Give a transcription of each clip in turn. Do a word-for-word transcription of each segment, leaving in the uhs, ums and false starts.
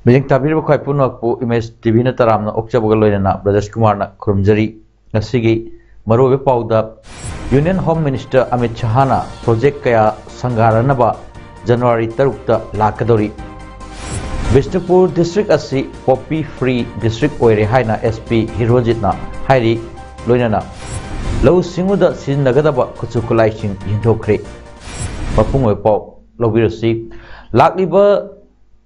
ꯃꯤꯠꯌꯦꯡ ꯇꯥꯕꯤꯔꯤꯕ ꯈ꯭ꯋꯥꯏ ꯄꯨꯝꯅꯃꯛꯄꯨ ꯏꯃꯦꯖ ꯇꯤ ꯚꯤꯅ ꯇꯔꯥꯝꯅ ꯑꯣꯛꯆꯕꯒ ꯂꯣꯏꯅꯅ ꯕ꯭ꯔꯖꯦꯁ ꯀꯨꯃꯥꯔꯅ ꯈꯨꯔꯨꯝꯖꯔꯤ꯫ ꯉꯁꯤꯒꯤ ꯃꯔꯨꯑꯣꯏꯕ ꯄꯥꯎꯗ, ꯌꯨꯅꯤꯌꯟ ꯍꯣꯝ ꯃꯤꯅꯤꯁꯇꯔ ꯑꯃꯤꯠ ꯁꯍꯥꯅ ꯄ꯭ꯔꯣꯖꯦꯛ ꯀꯌꯥ ꯁꯪꯒꯥꯔꯅꯕ ꯖꯅꯋꯥꯔꯤ ꯇꯔꯨꯛꯇ ꯂꯥꯛꯀꯗꯧꯔꯤ꯫ ꯕꯤꯁꯅꯨꯄꯨꯔ ꯗꯤꯁꯇ꯭ꯔꯤꯛ ꯑꯁꯤ ꯄꯣꯄꯤ ꯐ꯭ꯔꯤ ꯗꯤꯁꯇ꯭ꯔꯤꯛ ꯑꯣꯏꯔꯦ ꯍꯥꯏꯅ ꯑꯦꯁ ꯄꯤ ꯍꯤꯔꯣꯖꯤꯠꯅ ꯍꯥꯏꯔꯤ꯫ ꯂꯣꯏꯅꯅ ꯂꯧꯎ ꯁꯤꯡꯎꯗ ꯁꯤꯖꯤꯟꯅꯒꯗꯕ ꯈꯨꯠꯁꯨ ꯈꯨꯠꯂꯥꯏꯁꯤꯡ ꯌꯦꯟꯊꯣꯛꯈ꯭ꯔꯦ꯫ ꯃꯄꯨꯡ ꯑꯣꯏꯕ ꯄꯥꯎ ꯂꯧꯕꯤꯔꯁꯤ꯫ ꯂꯥꯛꯂꯤꯕ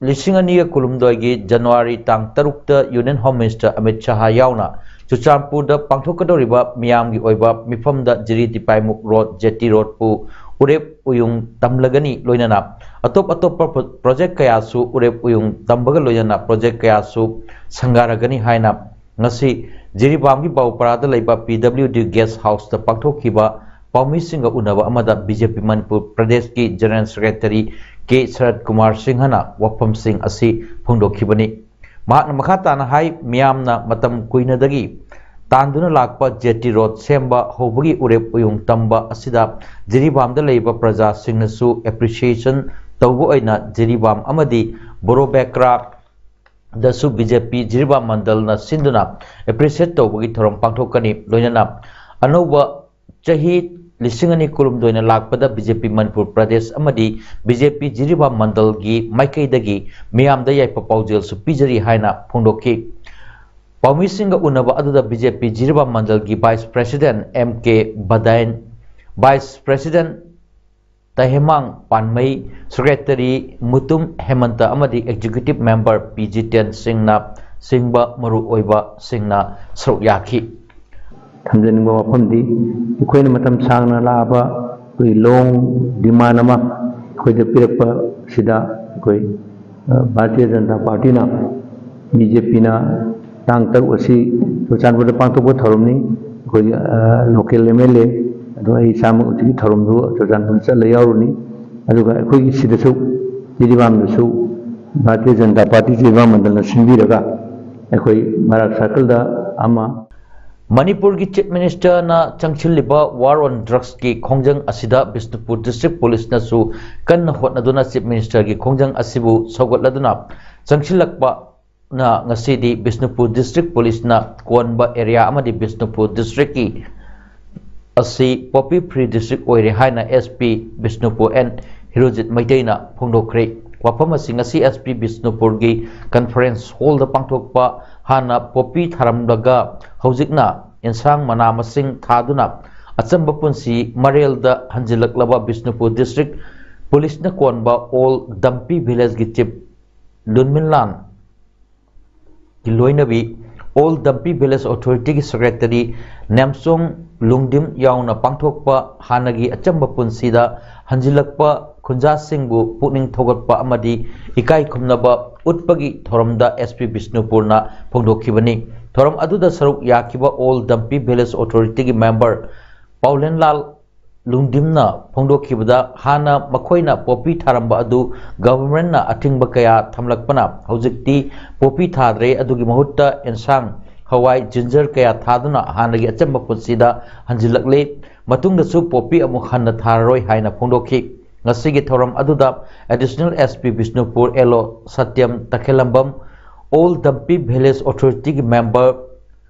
ꯂꯤꯁꯤꯡ ꯑꯅꯤꯒ ꯀꯨꯟꯍꯨꯝꯗꯣꯏꯒꯤ ꯖꯅꯋꯥꯔꯤ ꯇꯥꯡ ꯇꯔꯨꯛꯇ ꯌꯨꯅꯤꯌꯟ ꯍꯣꯝ ꯃꯤꯅꯤꯁꯇꯔ ꯑꯃꯤꯠ ꯁꯍꯥ ꯌꯥꯎꯅ ꯆꯨꯔꯆꯥꯟꯄꯨꯔꯗ ꯄꯥꯡꯊꯣꯛꯀꯗꯧꯔꯤꯕ ꯃꯤꯌꯥꯝꯒꯤ ꯑꯣꯏꯕ ꯃꯤꯐꯝꯗ ꯖꯤꯔꯤ ꯇꯤꯄꯥꯏꯃꯨꯛ ꯔꯣꯗ, ꯖꯦꯇꯤ ꯔꯣꯗꯄꯨ ꯎꯔꯦꯞ ꯎꯌꯨꯡ ꯇꯝꯂꯒꯅꯤ꯫ ꯂꯣꯏꯅꯅ ꯑꯇꯣꯞ ꯑꯇꯣꯞꯄ ꯄ꯭ꯔꯣ-, ꯄ꯭ꯔꯣꯖꯦꯛ ꯀꯌꯥꯁꯨ ꯎꯔꯦꯞ ꯎꯌꯨꯡ ꯇꯝꯕꯒ ꯂꯣꯏꯅꯅ ꯄ꯭ꯔꯣꯖꯦꯛ ꯀꯌꯥꯁꯨ ꯁꯪꯒꯥꯔꯒꯅꯤ ꯍꯥꯏꯅ ꯉꯁꯤ ꯖꯤꯔꯤꯕꯥꯝꯒꯤ ꯕꯥꯎꯄꯔꯥꯗ ꯂꯩꯕ ꯄꯤ ꯗꯕ꯭ꯂꯤꯎ ꯗꯤ ꯒꯦꯁ ꯍꯥꯎꯁꯇ ꯄꯥꯡꯊꯣꯛꯈꯤꯕ ꯄꯥꯎꯃꯤꯁꯤꯡꯒ ꯎꯅꯕ ꯑꯃꯗ ꯕꯤ ꯖꯦ ꯄꯤ ꯃꯅꯤꯄꯨꯔ ꯄ꯭ꯔꯗꯦꯁꯀꯤ ꯖꯦꯅꯔꯦꯜ ꯁꯦꯀ꯭ꯔꯦꯇꯔꯤ ꯀꯦ ꯁꯔꯠ ꯀꯨꯃꯥꯔ ꯁꯤꯡꯍꯅ ꯋꯥꯐꯝꯁꯤꯡ ꯑꯁꯤ ꯐꯣꯡꯗꯣꯛꯈꯤꯕꯅꯤ꯫ ꯃꯍꯥꯛꯅ ꯃꯈꯥ ꯇꯥꯅ ꯍꯥꯏ, ꯃꯤꯌꯥꯝꯅ ꯃꯇꯝ ꯀꯨꯏꯅꯗꯒꯤ ꯇꯥꯟꯗꯨꯅ ꯂꯥꯛꯄ ꯖꯦꯇꯤ ꯔꯣꯗ ꯁꯦꯝꯕ ꯍꯧꯕꯒꯤ ꯎꯔꯦꯞ ꯎꯌꯨꯡ ꯇꯝꯕ ꯑꯁꯤꯗ ꯖꯤꯔꯤꯕꯥꯝꯗ ꯂꯩꯔꯤꯕ ꯄ꯭ꯔꯖꯥꯁꯤꯡꯅꯁꯨ ꯑꯦꯄ꯭ꯔꯤꯁꯤꯌꯦꯁꯟ ꯇꯧꯕ ꯑꯣꯏꯅ ꯖꯤꯔꯤꯕꯥꯝ ꯑꯃꯗꯤ ꯕꯣꯔꯣꯕꯦꯀ꯭ꯔꯥ ꯗꯁꯨ ꯕꯤ ꯖꯦ ꯄꯤ ꯖꯤꯔꯤꯕꯥꯝ ꯃꯟꯗꯜꯅ ꯁꯤꯟꯗꯨꯅ ꯑꯦꯄ꯭ꯔꯤꯁꯤꯌꯦꯠ ꯇꯧꯕꯒꯤ ꯊꯧꯔꯝ ꯄꯥꯡꯊꯣꯛꯀꯅꯤ꯫ ꯂꯣꯏꯅꯅ ꯑꯅꯧꯕ ꯆꯍꯤ ꯂꯤꯁꯤꯡ ꯑꯅꯤ ꯀꯨꯟꯍꯨꯝꯗꯣꯏꯅ ꯂꯥꯛꯄꯗ ꯕꯤ ꯖꯦ ꯄꯤ ꯃꯅꯤꯄꯨꯔ ꯄ꯭ꯔꯗꯦꯁ ꯑꯃꯗꯤ ꯕꯤ ꯖꯦ ꯄꯤ ꯖꯤꯔꯤꯕꯥꯝ ꯃꯟꯗꯜꯒꯤ ꯃꯥꯏꯀꯩꯗꯒꯤ ꯃꯤꯌꯥꯝꯗ ꯌꯥꯏꯐ ꯄꯥꯎꯖꯦꯜꯁꯨ ꯄꯤꯖꯔꯤ ꯍꯥꯏꯅ ꯐꯣꯡꯗꯣꯛꯈꯤ꯫ ꯄꯥꯎꯃꯤꯁꯤꯡꯒ ꯎꯅꯕ ꯑꯗꯨꯗ ꯕꯤ ꯖꯦ ꯄꯤ ꯖꯤꯔꯤꯕꯥꯝ ꯃꯟꯗꯜꯒꯤ ꯚꯥꯏꯁ ꯄ꯭ꯔꯦꯁꯤꯗꯦꯟꯠ ꯑꯦꯝ ꯀꯦ ꯕꯗꯥꯏꯟ, ꯚꯥꯏꯁ ꯄ꯭ꯔꯦꯁꯤꯗꯦꯟꯠ ꯇꯍꯦꯃꯥꯡ ꯄꯥꯟꯃꯩ, ꯁꯦꯀ꯭ꯔꯦꯇꯔꯤ ꯃꯨꯇꯨꯝ ꯍꯦꯃꯟꯇ ꯑꯃꯗꯤ ꯑꯦꯛꯖꯤꯀ꯭ꯌꯨꯇꯤꯚ ꯃꯦꯝꯕꯔ ꯄꯤ ꯖꯤꯇꯦꯟ ꯁꯤꯡꯅ ꯆꯤꯡꯕ ꯃꯔꯨꯑꯣꯏꯕꯁꯤꯡꯅ ꯁꯔꯨꯛ ꯌꯥꯈꯤ꯫ ꯊꯝꯖꯅꯤꯡꯕ ꯋꯥꯐꯝꯗꯤ, ꯑꯩꯈꯣꯏꯅ ꯃꯇꯝ ꯁꯥꯡꯅ ꯂꯥꯛꯂꯕ ꯑꯩꯈꯣꯏ ꯂꯣꯡ ꯗꯤꯃꯥꯟ ꯑꯃ, ꯑꯩꯈꯣꯏꯗ ꯄꯤꯔꯛꯄꯁꯤꯗ ꯑꯩꯈꯣꯏ, ꯑ, ꯚꯥꯔꯇꯤꯌ ꯖꯅꯇꯥ ꯄꯥꯔꯇꯤꯅ, ꯕꯤ ꯖꯦ ꯄꯤꯅ ꯇꯥꯡ ꯇꯔꯨꯛ ꯑꯁꯤ ꯆꯨꯔꯆꯥꯟꯄꯨꯔꯗ ꯄꯥꯡꯊꯣꯛꯄ ꯊꯧꯔꯝꯅꯤ꯫ ꯑꯩꯈꯣꯏꯒꯤ, ꯑ, ꯂꯣꯀꯦꯜ ꯑꯦꯝ ꯑꯦꯜ ꯑꯦ, ꯑꯗꯨꯒ ꯑꯩ ꯏꯁꯥꯃꯛ ꯍꯧꯖꯤꯛꯀꯤ ꯊꯧꯔꯝꯗꯨ ꯆꯨꯔꯆꯥꯟꯄꯨꯔꯗ ꯆꯠꯂ ꯌꯥꯎꯔꯨꯅꯤ꯫ ꯑꯗꯨꯒ ꯑꯩꯈꯣꯏꯒꯤ ꯁꯤꯗꯁꯨ, ꯖꯤꯔꯤꯕꯥꯝꯗꯁꯨ ꯚꯥꯔꯇꯤꯌ ꯖꯅꯇꯥ ꯄꯥꯔꯇꯤ ꯖꯤꯔꯤꯕꯥꯝ ꯃꯟꯗꯜꯅ ꯁꯤꯟꯕꯤꯔꯒ ꯑꯩꯈꯣꯏ ꯕꯔꯥꯛ ꯁꯥꯔꯀꯜꯗ ꯑꯃ, ꯃꯅꯤꯄꯨꯔꯒꯤ ꯆꯤꯐ ꯃꯤꯅꯤꯁꯇꯔꯅ ꯆꯪꯁꯤꯜꯂꯤꯕ ꯋꯥꯔ ꯑꯣꯟ ꯗ꯭ꯔꯒꯁꯀꯤ ꯈꯣꯡꯖꯪ ꯑꯁꯤꯗ ꯕꯤꯁꯅꯨꯄꯨꯔ ꯗꯤꯁꯇ꯭ꯔꯤꯛ ꯄꯨꯂꯤꯁꯅꯁꯨ ꯀꯟꯅ ꯍꯣꯠꯅꯗꯨꯅ ꯆꯤꯐ ꯃꯤꯅꯤꯁꯇꯔꯒꯤ ꯈꯣꯡꯖꯪ ꯑꯁꯤꯕꯨ ꯁꯧꯒꯠꯂꯗꯨꯅ ꯆꯪꯁꯤꯜꯂꯛꯄꯅ ꯉꯁꯤꯗꯤ ꯕꯤꯁꯅꯨꯄꯨꯔ ꯗꯤꯁꯇ꯭ꯔꯤꯛ ꯄꯨꯂꯤꯁꯅ ꯀꯣꯟꯕ ꯑꯦꯔꯤꯌꯥ ꯑꯃꯗꯤ ꯕꯤꯁꯅꯨꯄꯨꯔ ꯗꯤꯁꯇ꯭ꯔꯤꯛꯀꯤ ꯑꯁꯤ ꯄꯣꯄꯤ ꯐ꯭ꯔꯤ ꯗꯤꯁꯇ꯭ꯔꯤꯛ ꯑꯣꯏꯔꯦ ꯍꯥꯏꯅ ꯑꯦꯁ ꯄꯤ ꯕꯤꯁꯅꯨꯄꯨꯔ ꯑꯦꯟ ꯍꯤꯔꯣꯖꯤꯠ ꯃꯩꯇꯩꯅ ꯐꯣꯡꯗꯣꯛꯈ꯭ꯔꯦ꯫ ꯋꯥꯐꯝ ꯑꯁꯤ ꯉꯁꯤ ꯑꯦꯁ ꯄꯤ ꯕꯤꯁꯅꯨꯄꯨꯔꯒꯤ ꯀꯟꯐꯔꯦꯟꯁ ꯍꯣꯜꯗ ꯄꯥꯡꯊꯣꯛꯄ, ꯍꯥꯟꯅ ꯄꯣꯄꯤ ꯊꯥꯔꯝꯂꯒ ꯍꯧꯖꯤꯛꯅ ꯑꯦꯟꯁꯥꯡ ꯃꯅꯥ ꯃꯁꯤꯡ ꯊꯥꯗꯨꯅ ꯑꯆꯝꯕ ꯄꯨꯟꯁꯤ ꯃꯔꯦꯜꯗ ꯍꯟꯖꯤꯜꯂꯛꯂꯕ ꯕꯤꯁꯅꯨꯄꯨꯔ ꯗꯤꯁꯇ꯭ꯔꯤꯛ ꯄꯨꯂꯤꯁꯅ ꯀꯣꯟꯕ ꯑꯣꯜ ꯗꯝꯄꯤ ꯚꯤꯂꯦꯖꯀꯤ ꯆꯤꯐ ꯂꯨꯟꯃꯤꯟꯂꯥꯟ ꯒꯤ ꯂꯣꯏꯅꯕꯤ ꯑꯣꯜ ꯗꯝꯄꯤ ꯚꯤꯂꯦꯖ ꯑꯣꯊꯣꯔꯤꯇꯤꯒꯤ ꯁꯦꯀ꯭ꯔꯦꯇꯔꯤ ꯅꯦꯝꯆꯣꯡ ꯂꯨꯡꯗꯤꯝ ꯌꯥꯎꯅ ꯄꯥꯡꯊꯣꯛꯄ ꯍꯥꯟꯅꯒꯤ ꯑꯆꯝꯕ ꯄꯨꯟꯁꯤꯗ ꯍꯟꯖꯤꯜꯂꯛꯄ ꯈꯨꯟꯖꯥꯁꯤꯡꯕꯨ ꯄꯨꯛꯅꯤꯡ ꯊꯧꯒꯠꯄ ꯑꯃꯗꯤ ꯏꯀꯥꯏ ꯈꯨꯝꯅꯕ ꯎꯠꯄꯒꯤ ꯊꯧꯔꯝꯗ ꯑꯦꯁ ꯄꯤ ꯕꯤꯁꯅꯨꯄꯨꯔꯅ ꯐꯣꯡꯗꯣꯛꯈꯤꯕꯅꯤ꯫ ꯊꯧꯔꯝ ꯑꯗꯨꯗ ꯁꯔꯨꯛ ꯌꯥꯈꯤꯕ ꯑꯣꯜ ꯗꯝꯄꯤ ꯚꯤꯂꯦꯖ ꯑꯣꯊꯣꯔꯤꯇꯤꯒꯤ ꯃꯦꯝꯕꯔ ꯄꯥꯎꯂꯦꯟꯂꯥꯜ ꯂꯨꯡꯗꯤꯝꯅ ꯐꯣꯡꯗꯣꯛꯈꯤꯕꯗ, ꯍꯥꯟꯅ ꯃꯈꯣꯏꯅ ꯄꯣꯄꯤ ꯊꯥꯔꯝꯕ ꯑꯗꯨ ꯒꯚꯔꯟꯃꯦꯟꯠꯅ ꯑꯊꯤꯡꯕ ꯀꯌꯥ ꯊꯝꯂꯛꯄꯅ ꯍꯧꯖꯤꯛꯇꯤ ꯄꯣꯄꯤ ꯊꯥꯗ꯭ꯔꯦ꯫ ꯑꯗꯨꯒꯤ ꯃꯍꯨꯠꯇ ꯑꯦꯟꯁꯥꯡ, ꯍꯋꯥꯏ, ꯖꯤꯟꯖꯔ ꯀꯌꯥ ꯊꯥꯗꯨꯅ ꯍꯥꯟꯅꯒꯤ ꯑꯆꯝꯕ ꯄꯨꯟꯁꯤꯗ ꯍꯟꯖꯤꯜꯂꯛꯂꯦ꯫ ꯃꯇꯨꯡꯗꯁꯨ ꯄꯣꯄꯤ ꯑꯃꯨꯛ ꯍꯟꯅ ꯊꯥꯔꯔꯣꯏ ꯍꯥꯏꯅ ꯐꯣꯡꯗꯣꯛꯈꯤ꯫ ꯉꯁꯤꯒꯤ ꯊꯧꯔꯝ ꯑꯗꯨꯗ additional S P Bishnupur, L ꯑꯣ ꯁꯇ꯭ꯌꯝ ꯇꯈꯦꯂꯝꯕꯝ, ꯑꯣꯜ ꯗꯝꯄꯤ ꯚꯤꯂꯦꯖ ꯑꯣꯊꯣꯔꯤꯇꯤꯒꯤ ꯃꯦꯝꯕꯔ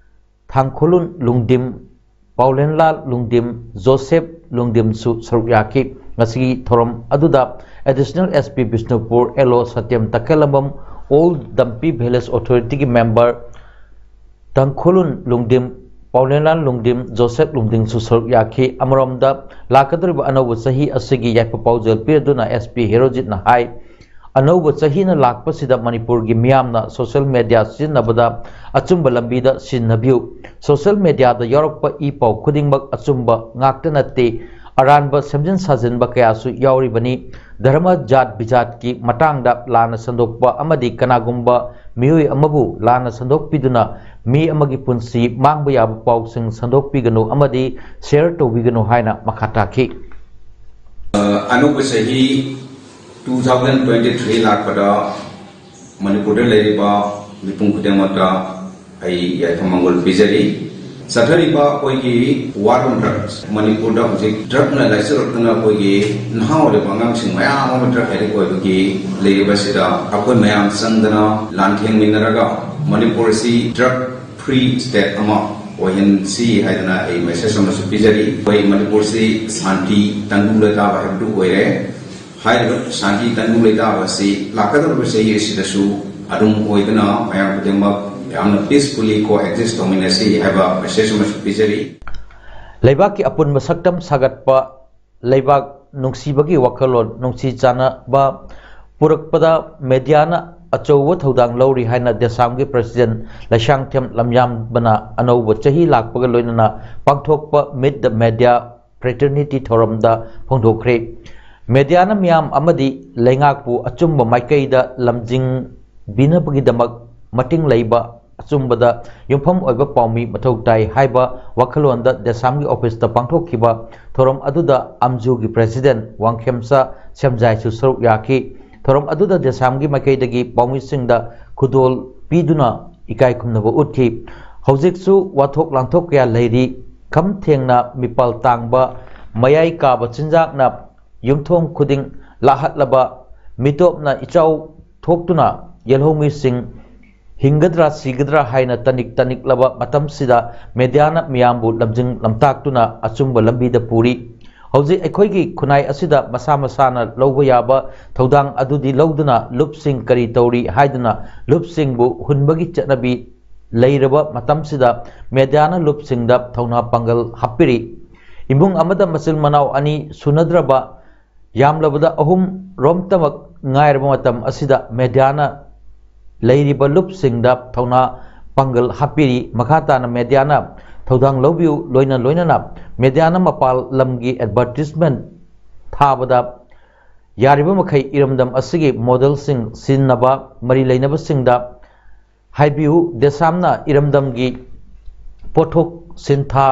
ꯊꯥꯡꯈꯣꯂꯨꯟ ꯂꯨꯡꯗꯤꯝ, ꯄꯥꯎꯂꯦꯟꯂꯥꯜ ꯂꯨꯡꯗꯤꯝ, ꯖꯣꯁꯦꯐ ꯂꯨꯡꯗꯤꯝꯁꯨ ꯁꯔꯨꯛ ꯌꯥꯈꯤ꯫ ꯉꯁꯤꯒꯤ ꯊꯧꯔꯝ ꯑꯗꯨꯗ additional S P Bishnupur, L ꯑꯣ ꯁꯇ꯭ꯌꯝ ꯇꯈꯦꯂꯝꯕꯝ, ꯑꯣꯜ ꯗꯝꯄꯤ ꯚꯤꯂꯦꯖ ꯑꯣꯊꯣꯔꯤꯇꯤꯒꯤ ꯃꯦꯝꯕꯔ ꯊꯥꯡꯈꯣꯂꯨꯟ ꯂꯨꯡꯗꯤꯝ, ꯄꯥꯎꯂꯦꯟꯂꯥꯜ ꯂꯨꯡꯗꯤꯝ, ꯖꯣꯁꯦꯐ ꯂꯨꯡꯗꯤꯝꯁꯨ ꯁꯔꯨꯛ ꯌꯥꯈꯤ꯫ ꯑꯃꯔꯣꯝꯗ, ꯂꯥꯛꯀꯗꯧꯔꯤꯕ ꯑꯅꯧꯕ ꯆꯍꯤ ꯑꯁꯤꯒꯤ ꯌꯥꯏꯐ ꯄꯥꯎꯖꯦꯜ ꯄꯤꯔꯗꯨꯅ ꯑꯦꯁ ꯄꯤ ꯍꯦꯔꯣꯖꯤꯠꯅ ꯍꯥꯏ, ꯑꯅꯧꯕ ꯆꯍꯤꯅ ꯂꯥꯛꯄꯁꯤꯗ ꯃꯅꯤꯄꯨꯔꯒꯤ ꯃꯤꯌꯥꯝꯅ ꯁꯣꯁꯦꯜ ꯃꯦꯗꯤꯌꯥ ꯁꯤꯖꯤꯟꯅꯕꯗ ꯑꯆꯨꯝꯕ ꯂꯝꯕꯤꯗ ꯁꯤꯖꯤꯟꯅꯕꯤꯌꯨ꯫ ꯁꯣꯁꯦꯜ ꯃꯦꯗꯤꯌꯥꯗ ꯌꯥꯎꯔꯛꯄ ꯏ ꯄꯥꯎ ꯈꯨꯗꯤꯡꯃꯛ ꯑꯆꯨꯝꯕ ꯉꯥꯛꯇ ꯅꯠꯇꯦ꯫ ꯑꯔꯥꯟꯕ ꯁꯦꯝꯖꯤꯟ ꯁꯥꯖꯤꯟꯕ ꯀꯌꯥꯁꯨ ꯌꯥꯎꯔꯤꯕꯅꯤ꯫ ꯙꯔꯃ, ꯖꯥꯠ ꯕꯤꯖꯥꯠꯀꯤ ꯃꯇꯥꯡꯗ ꯂꯥꯟꯅ ꯁꯟꯗꯣꯛꯄ ꯑꯃꯗꯤ ꯀꯅꯥꯒꯨꯝꯕ ꯃꯤꯑꯣꯏ ꯑꯃꯕꯨ ꯂꯥꯟꯅ ꯁꯟꯗꯣꯛꯄꯤꯗꯨꯅ ꯃꯤ ꯑꯃꯒꯤ ꯄꯨꯟꯁꯤ ꯃꯥꯡꯕ ꯌꯥꯕ ꯄꯥꯎꯁꯤꯡ ꯁꯟꯗꯣꯛꯄꯤꯒꯅꯨ ꯑꯃꯗꯤ share ꯇꯧꯕꯤꯒꯅꯨ ꯍꯥꯏꯅ ꯃꯈꯥ ꯇꯥꯈꯤ꯫ ꯑꯅꯧꯕ ꯆꯍꯤ two thousand twenty three ꯂꯥꯛꯄꯗ ꯃꯅꯤꯄꯨꯔꯗ ꯂꯩꯔꯤꯕ ꯃꯤꯄꯨꯝ ꯈꯨꯗꯤꯡꯃꯛꯇ ꯑꯩ ꯌꯥꯏꯐ ꯃꯪꯒꯣꯜ ꯄꯤꯖꯔꯤ꯫ ꯆꯠꯊꯔꯤꯕ ꯑꯩꯈꯣꯏꯒꯤ war on drugs, ꯃꯅꯤꯄꯨꯔꯗ ꯍꯧꯖꯤꯛ drugꯅ ꯂꯥꯏꯆꯨꯔꯛꯇꯨꯅ ꯑꯩꯈꯣꯏꯒꯤ ꯅꯍꯥ ꯑꯣꯏꯔꯤꯕ ꯑꯉꯥꯡꯁꯤꯡ ꯃꯌꯥꯝ ꯑꯃ drug addict ꯑꯣꯏꯕꯒꯤ ꯂꯩꯔꯤꯕꯁꯤꯗ ꯑꯩꯈꯣꯏ ꯃꯌꯥꯝ ꯆꯪꯗꯅ ꯂꯥꯟꯊꯦꯡꯃꯤꯟꯅꯔꯒ ꯃꯅꯤꯄꯨꯔ ꯑꯁꯤ drug free state ꯑꯃ ꯑꯣꯏꯍꯟꯁꯤ ꯍꯥꯏꯗꯅ ꯑꯩ message ꯑꯃꯁꯨ ꯄꯤꯖꯔꯤ꯫ ꯑꯩꯈꯣꯏ ꯃꯅꯤꯄꯨꯔꯁꯤ ꯁꯥꯟꯇꯤ ꯇꯪꯗꯨ ꯂꯩꯇꯥꯕ ꯍꯥꯏꯕꯗꯨ ꯑꯣꯏꯔꯦ꯫ ꯍꯥꯏꯔꯤꯕ ꯁꯥꯟꯇꯤ ꯇꯪꯗꯨ ꯂꯩꯇꯥꯕ ꯑꯁꯤ ꯂꯥꯛꯀꯗꯧꯔꯤꯕ ꯆꯍꯤ ꯑꯁꯤꯗꯁꯨ ꯑꯗꯨꯝ ꯑꯣꯏꯗꯨꯅ ꯃꯌꯥꯝ ꯈꯨꯗꯤꯡꯃꯛ ꯌꯥꯝꯅ peacefully coexist ꯇꯧꯃꯤꯟꯅꯁꯤ ꯍꯥꯏꯕ message ꯑꯃꯁꯨ ꯄꯤꯖꯔꯤ꯫ ꯂꯩꯕꯥꯛꯀꯤ ꯑꯄꯨꯟꯕ ꯁꯛꯇꯝ ꯁꯥꯒꯠꯄ, ꯂꯩꯕꯥꯛ ꯅꯨꯡꯁꯤꯕꯒꯤ ꯋꯥꯈꯜꯂꯣꯟ, ꯅꯨꯡꯁꯤ ꯆꯥꯟꯅꯕ ꯄꯨꯔꯛꯄꯗ mediaꯅ ꯑꯆꯧꯕ ꯊꯧꯗꯥꯡ ꯂꯧꯔꯤ ꯍꯥꯏꯅ ꯗꯦꯁꯥꯝꯒꯤ president ꯂꯩꯁꯥꯡꯊꯦꯝ ꯂꯝꯌꯥꯝꯕꯅ ꯑꯅꯧꯕ ꯆꯍꯤ ꯂꯥꯛꯄꯒ ꯂꯣꯏꯅꯅ ꯄꯥꯡꯊꯣꯛꯄ Meet the Media Fraternity ꯊꯧꯔꯝꯗ ꯐꯣꯡꯗꯣꯛꯈ꯭ꯔꯦ꯫ Mediaꯅ ꯃꯤꯌꯥꯝ ꯑꯃꯗꯤ ꯂꯩꯉꯥꯛꯄꯨ ꯑꯆꯨꯝꯕ ꯃꯥꯏꯀꯩꯗ ꯂꯝꯖꯤꯡꯕꯤꯅꯕꯒꯤꯗꯃꯛ ꯃꯇꯤꯡ ꯂꯩꯕ, ꯑꯆꯨꯝꯕꯗ ꯌꯨꯝꯐꯝ ꯑꯣꯏꯕ ꯄꯥꯎꯃꯤ ꯃꯊꯧ ꯇꯥꯏ ꯍꯥꯏꯕ ꯋꯥꯈꯜꯂꯣꯟꯗ ꯗꯦꯁꯥꯝꯒꯤ officeꯇ ꯄꯥꯡꯊꯣꯛꯈꯤꯕ ꯊꯧꯔꯝ ꯑꯗꯨꯗ ꯑꯝꯖꯨꯒꯤ president ꯋꯥꯡꯈꯦꯝꯆꯥ ꯁꯦꯝꯖꯥꯏꯁꯨ ꯁꯔꯨꯛ ꯌꯥꯈꯤ꯫ ꯊꯧꯔꯝ ꯑꯗꯨꯗ ꯗꯦꯁꯥꯝꯒꯤ ꯃꯥꯏꯀꯩꯗꯒꯤ ꯄꯥꯎꯃꯤꯁꯤꯡꯗ ꯈꯨꯗꯣꯜ ꯄꯤꯗꯨꯅ ꯏꯀꯥꯏ ꯈꯨꯝꯅꯕ ꯎꯠꯈꯤ꯫ ꯍꯧꯖꯤꯛꯁꯨ ꯋꯥꯊꯣꯛ ꯂꯥꯟꯊꯣꯛ ꯀꯌꯥ ꯂꯩꯔꯤ꯫ ꯈꯝ ꯊꯦꯡꯅ ꯃꯤꯄꯥꯜ ꯇꯥꯡꯕ, ꯃꯌꯥꯏ ꯀꯥꯕ ꯆꯤꯟꯖꯥꯛꯅ ꯌꯨꯝꯊꯣꯡ ꯈꯨꯗꯤꯡ ꯂꯥꯛꯍꯠꯂꯕ, ꯃꯤꯇꯣꯞꯅ ꯏꯆꯥꯎ ꯊꯣꯛꯇꯨꯅ ꯌꯦꯜꯍꯧꯃꯤꯁꯤꯡ ꯍꯤꯡꯒꯗ꯭ꯔꯥ ꯁꯤꯒꯗ꯭ꯔꯥ ꯍꯥꯏꯅ ꯇꯅꯤꯛ ꯇꯅꯤꯛꯂꯕ ꯃꯇꯝꯁꯤꯗ mediaꯅ ꯃꯤꯌꯥꯝꯕꯨ ꯂꯝꯖꯤꯡ ꯂꯝꯇꯥꯛꯇꯨꯅ ꯑꯆꯨꯝꯕ ꯂꯝꯕꯤꯗ ꯄꯨꯔꯤ꯫ ꯍꯧꯖꯤꯛ ꯑꯩꯈꯣꯏꯒꯤ ꯈꯨꯟꯅꯥꯏ ꯑꯁꯤꯗ ꯃꯁꯥ ꯃꯁꯥꯅ ꯂꯧꯕ ꯌꯥꯕ ꯊꯧꯗꯥꯡ ꯑꯗꯨꯗꯤ ꯂꯧꯗꯨꯅ ꯂꯨꯞꯁꯤꯡ ꯀꯔꯤ ꯇꯧꯔꯤ ꯍꯥꯏꯗꯨꯅ ꯂꯨꯞꯁꯤꯡꯕꯨ ꯍꯨꯟꯕꯒꯤ ꯆꯠꯅꯕꯤ ꯂꯩꯔꯕ ꯃꯇꯝꯁꯤꯗ mediaꯅ ꯂꯨꯞꯁꯤꯡꯗ ꯊꯧꯅꯥ ꯄꯥꯡꯒꯜ ꯍꯥꯞꯄꯤꯔꯤ꯫ ꯏꯃꯨꯡ ꯑꯃꯗ ꯃꯆꯤꯟ ꯃꯅꯥꯎ ꯑꯅꯤ ꯁꯨꯅꯗ꯭ꯔꯕ, ꯌꯥꯝꯂꯕꯗ ꯑꯍꯨꯝ ꯔꯣꯝꯇꯃꯛ ꯉꯥꯏꯔꯕ ꯃꯇꯝ ꯑꯁꯤꯗ mediaꯅ ꯂꯩꯔꯤꯕ ꯂꯨꯞꯁꯤꯡꯗ ꯊꯧꯅꯥ ꯄꯥꯡꯒꯜ ꯍꯥꯞꯄꯤꯔꯤ꯫ ꯃꯈꯥ ꯇꯥꯅ mediaꯅ ꯊꯧꯗꯥꯡ ꯂꯧꯕꯤꯌꯨ, ꯂꯣꯏꯅ ꯂꯣꯏꯅꯅ ꯃꯦꯗꯤꯌꯥꯅ ꯃꯄꯥꯟ ꯂꯝꯒꯤ ꯑꯦꯗꯚꯔꯇꯤꯁꯃꯦꯟ ꯊꯥꯕꯗ ꯌꯥꯔꯤꯕ ꯃꯈꯩ ꯏꯔꯝꯗꯝ ꯑꯁꯤꯒꯤ ꯃꯣꯗꯦꯜꯁꯤꯡ ꯁꯤꯖꯤꯟꯅꯕ, ꯃꯔꯤ ꯂꯩꯅꯕꯁꯤꯡꯗ ꯍꯥꯏꯕꯤꯌꯨ꯫ ꯗꯦꯁꯥꯝꯅ ꯏꯔꯝꯗꯝꯒꯤ ꯄꯣꯠꯊꯣꯛ ꯁꯤꯟꯊꯥ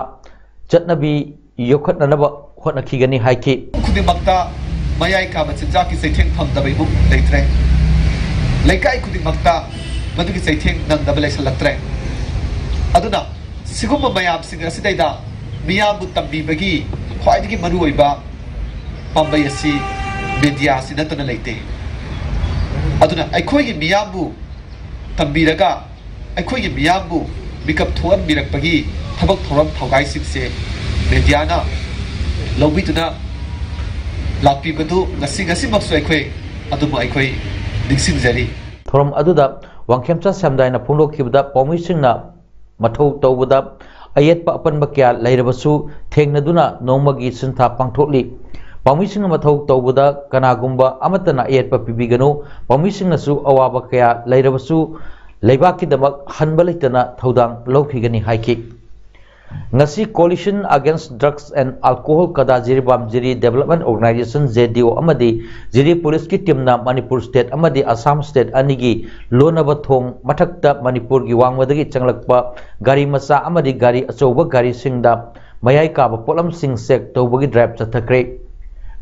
ꯆꯠꯅꯕꯤ ꯌꯣꯛꯈꯠꯅꯅꯕ ꯍꯣꯠꯅꯈꯤꯒꯅꯤ ꯍꯥꯏꯈꯤ꯫ ꯈꯨꯗꯤꯡꯃꯛꯇ ꯃꯌꯥꯏ ꯀꯥꯕ ꯆꯤꯟꯖꯥꯛꯀꯤ ꯆꯩꯊꯦꯡ ꯐꯪꯗꯕ ꯏꯃꯨꯡ ꯂꯩꯇ꯭ꯔꯦ꯫ ꯂꯩꯀꯥꯏ ꯈꯨꯗꯤꯡꯃꯛꯇ ꯃꯗꯨꯒꯤ ꯆꯩꯊꯦꯡ ꯅꯪꯗꯕ ꯂꯩꯁꯜꯂꯛꯇ꯭ꯔꯦ꯫ ꯑꯗꯨꯅ ꯁꯤꯒꯨꯝꯕ ꯃꯌꯥꯝꯁꯤꯡ ꯑꯁꯤꯗꯩꯗ ꯃꯤꯌꯥꯝꯕꯨ ꯇꯝꯕꯤꯕꯒꯤ ꯈ꯭ꯋꯥꯏꯗꯒꯤ ꯃꯔꯨꯑꯣꯏꯕ ꯄꯥꯝꯕꯩ ꯑꯁꯤ ꯃꯦꯗꯤꯌꯥ ꯑꯁꯤ ꯅꯠꯇꯅ ꯂꯩꯇꯦ꯫ ꯑꯗꯨꯅ ꯑꯩꯈꯣꯏꯒꯤ ꯃꯤꯌꯥꯝꯕꯨ ꯇꯝꯕꯤꯔꯒ ꯑꯩꯈꯣꯏꯒꯤ ꯃꯤꯌꯥꯝꯕꯨ ꯃꯤꯀꯞ ꯊꯣꯛꯍꯟꯕꯤꯔꯛꯄꯒꯤ ꯊꯕꯛ ꯊꯧꯔꯝ ꯊꯧꯒꯥꯏꯁꯤꯡꯁꯦ ꯃꯦꯗꯤꯌꯥꯅ ꯂꯧꯕꯤꯗꯨꯅ ꯂꯥꯛꯄꯤꯕꯗꯨ ꯉꯁꯤ ꯉꯁꯤꯃꯛꯁꯨ ꯑꯩꯈꯣꯏ ꯑꯗꯨꯕꯨ ꯑꯩꯈꯣꯏ ꯅꯤꯡꯁꯤꯡꯖꯔꯤ꯫ ꯊꯧꯔꯝ ꯑꯗꯨꯗ ꯋꯥꯡꯈꯦꯝꯆꯥ ꯁꯦꯝꯗꯥꯏꯅ ꯐꯣꯡꯗꯣꯛꯈꯤꯕꯗ, ꯄꯥꯎꯃꯤꯁꯤꯡꯅ ꯃꯊꯧ ꯇꯧꯕꯗ ꯑꯌꯦꯠꯄ ꯑꯄꯟꯕ ꯀꯌꯥ ꯂꯩꯔꯕꯁꯨ ꯊꯦꯡꯅꯗꯨꯅ ꯅꯣꯡꯃꯒꯤ ꯁꯤꯟꯊꯥ ꯄꯥꯡꯊꯣꯛꯂꯤ꯫ ꯄꯥꯎꯃꯤꯁꯤꯡꯅ ꯃꯊꯧ ꯇꯧꯕꯗ ꯀꯅꯥꯒꯨꯝꯕ ꯑꯃꯠꯇꯅ ꯑꯌꯦꯠꯄ ꯄꯤꯕꯤꯒꯅꯨ꯫ ꯄꯥꯎꯃꯤꯁꯤꯡꯅꯁꯨ ꯑꯋꯥꯕ ꯀꯌꯥ ꯂꯩꯔꯕꯁꯨ ꯂꯩꯕꯥꯛꯀꯤꯗꯃꯛ ꯍꯟꯕ ꯂꯩꯇꯅ ꯊꯧꯗꯥꯡ ꯂꯧꯈꯤꯒꯅꯤ ꯍꯥꯏꯈꯤ꯫ ꯉꯁꯤ Coalition Against Drugs and Alcohol ꯀꯗꯥ ꯖꯤꯔꯤꯕꯥꯝ ꯖꯤꯔꯤ Development Organization, J D O, ꯑꯃꯗꯤ ꯖꯤꯔꯤ ꯄꯨꯂꯤꯁꯀꯤ ꯇꯤꯝꯅ ꯃꯅꯤꯄꯨꯔ ꯁ꯭ꯇꯦꯠ ꯑꯃꯗꯤ ꯑꯁꯥꯝ ꯁ꯭ꯇꯦꯠ ꯑꯅꯤꯒꯤ ꯂꯣꯟꯅꯕ ꯊꯣꯡ ꯃꯊꯛꯇ ꯃꯅꯤꯄꯨꯔꯒꯤ ꯋꯥꯡꯃꯗꯒꯤ ꯆꯪꯂꯛꯄ ꯒꯥꯔꯤ ꯃꯆꯥ ꯑꯃꯗꯤ ꯒꯥꯔꯤ ꯑꯆꯧꯕ ꯒꯥꯔꯤꯁꯤꯡꯗ ꯃꯌꯥꯏ ꯀꯥꯕ ꯄꯣꯠꯂꯝꯁꯤꯡ ꯆꯦꯛ ꯇꯧꯕꯒꯤ ꯗ꯭ꯔꯥꯏꯚ ꯆꯠꯊꯈ꯭ꯔꯦ꯫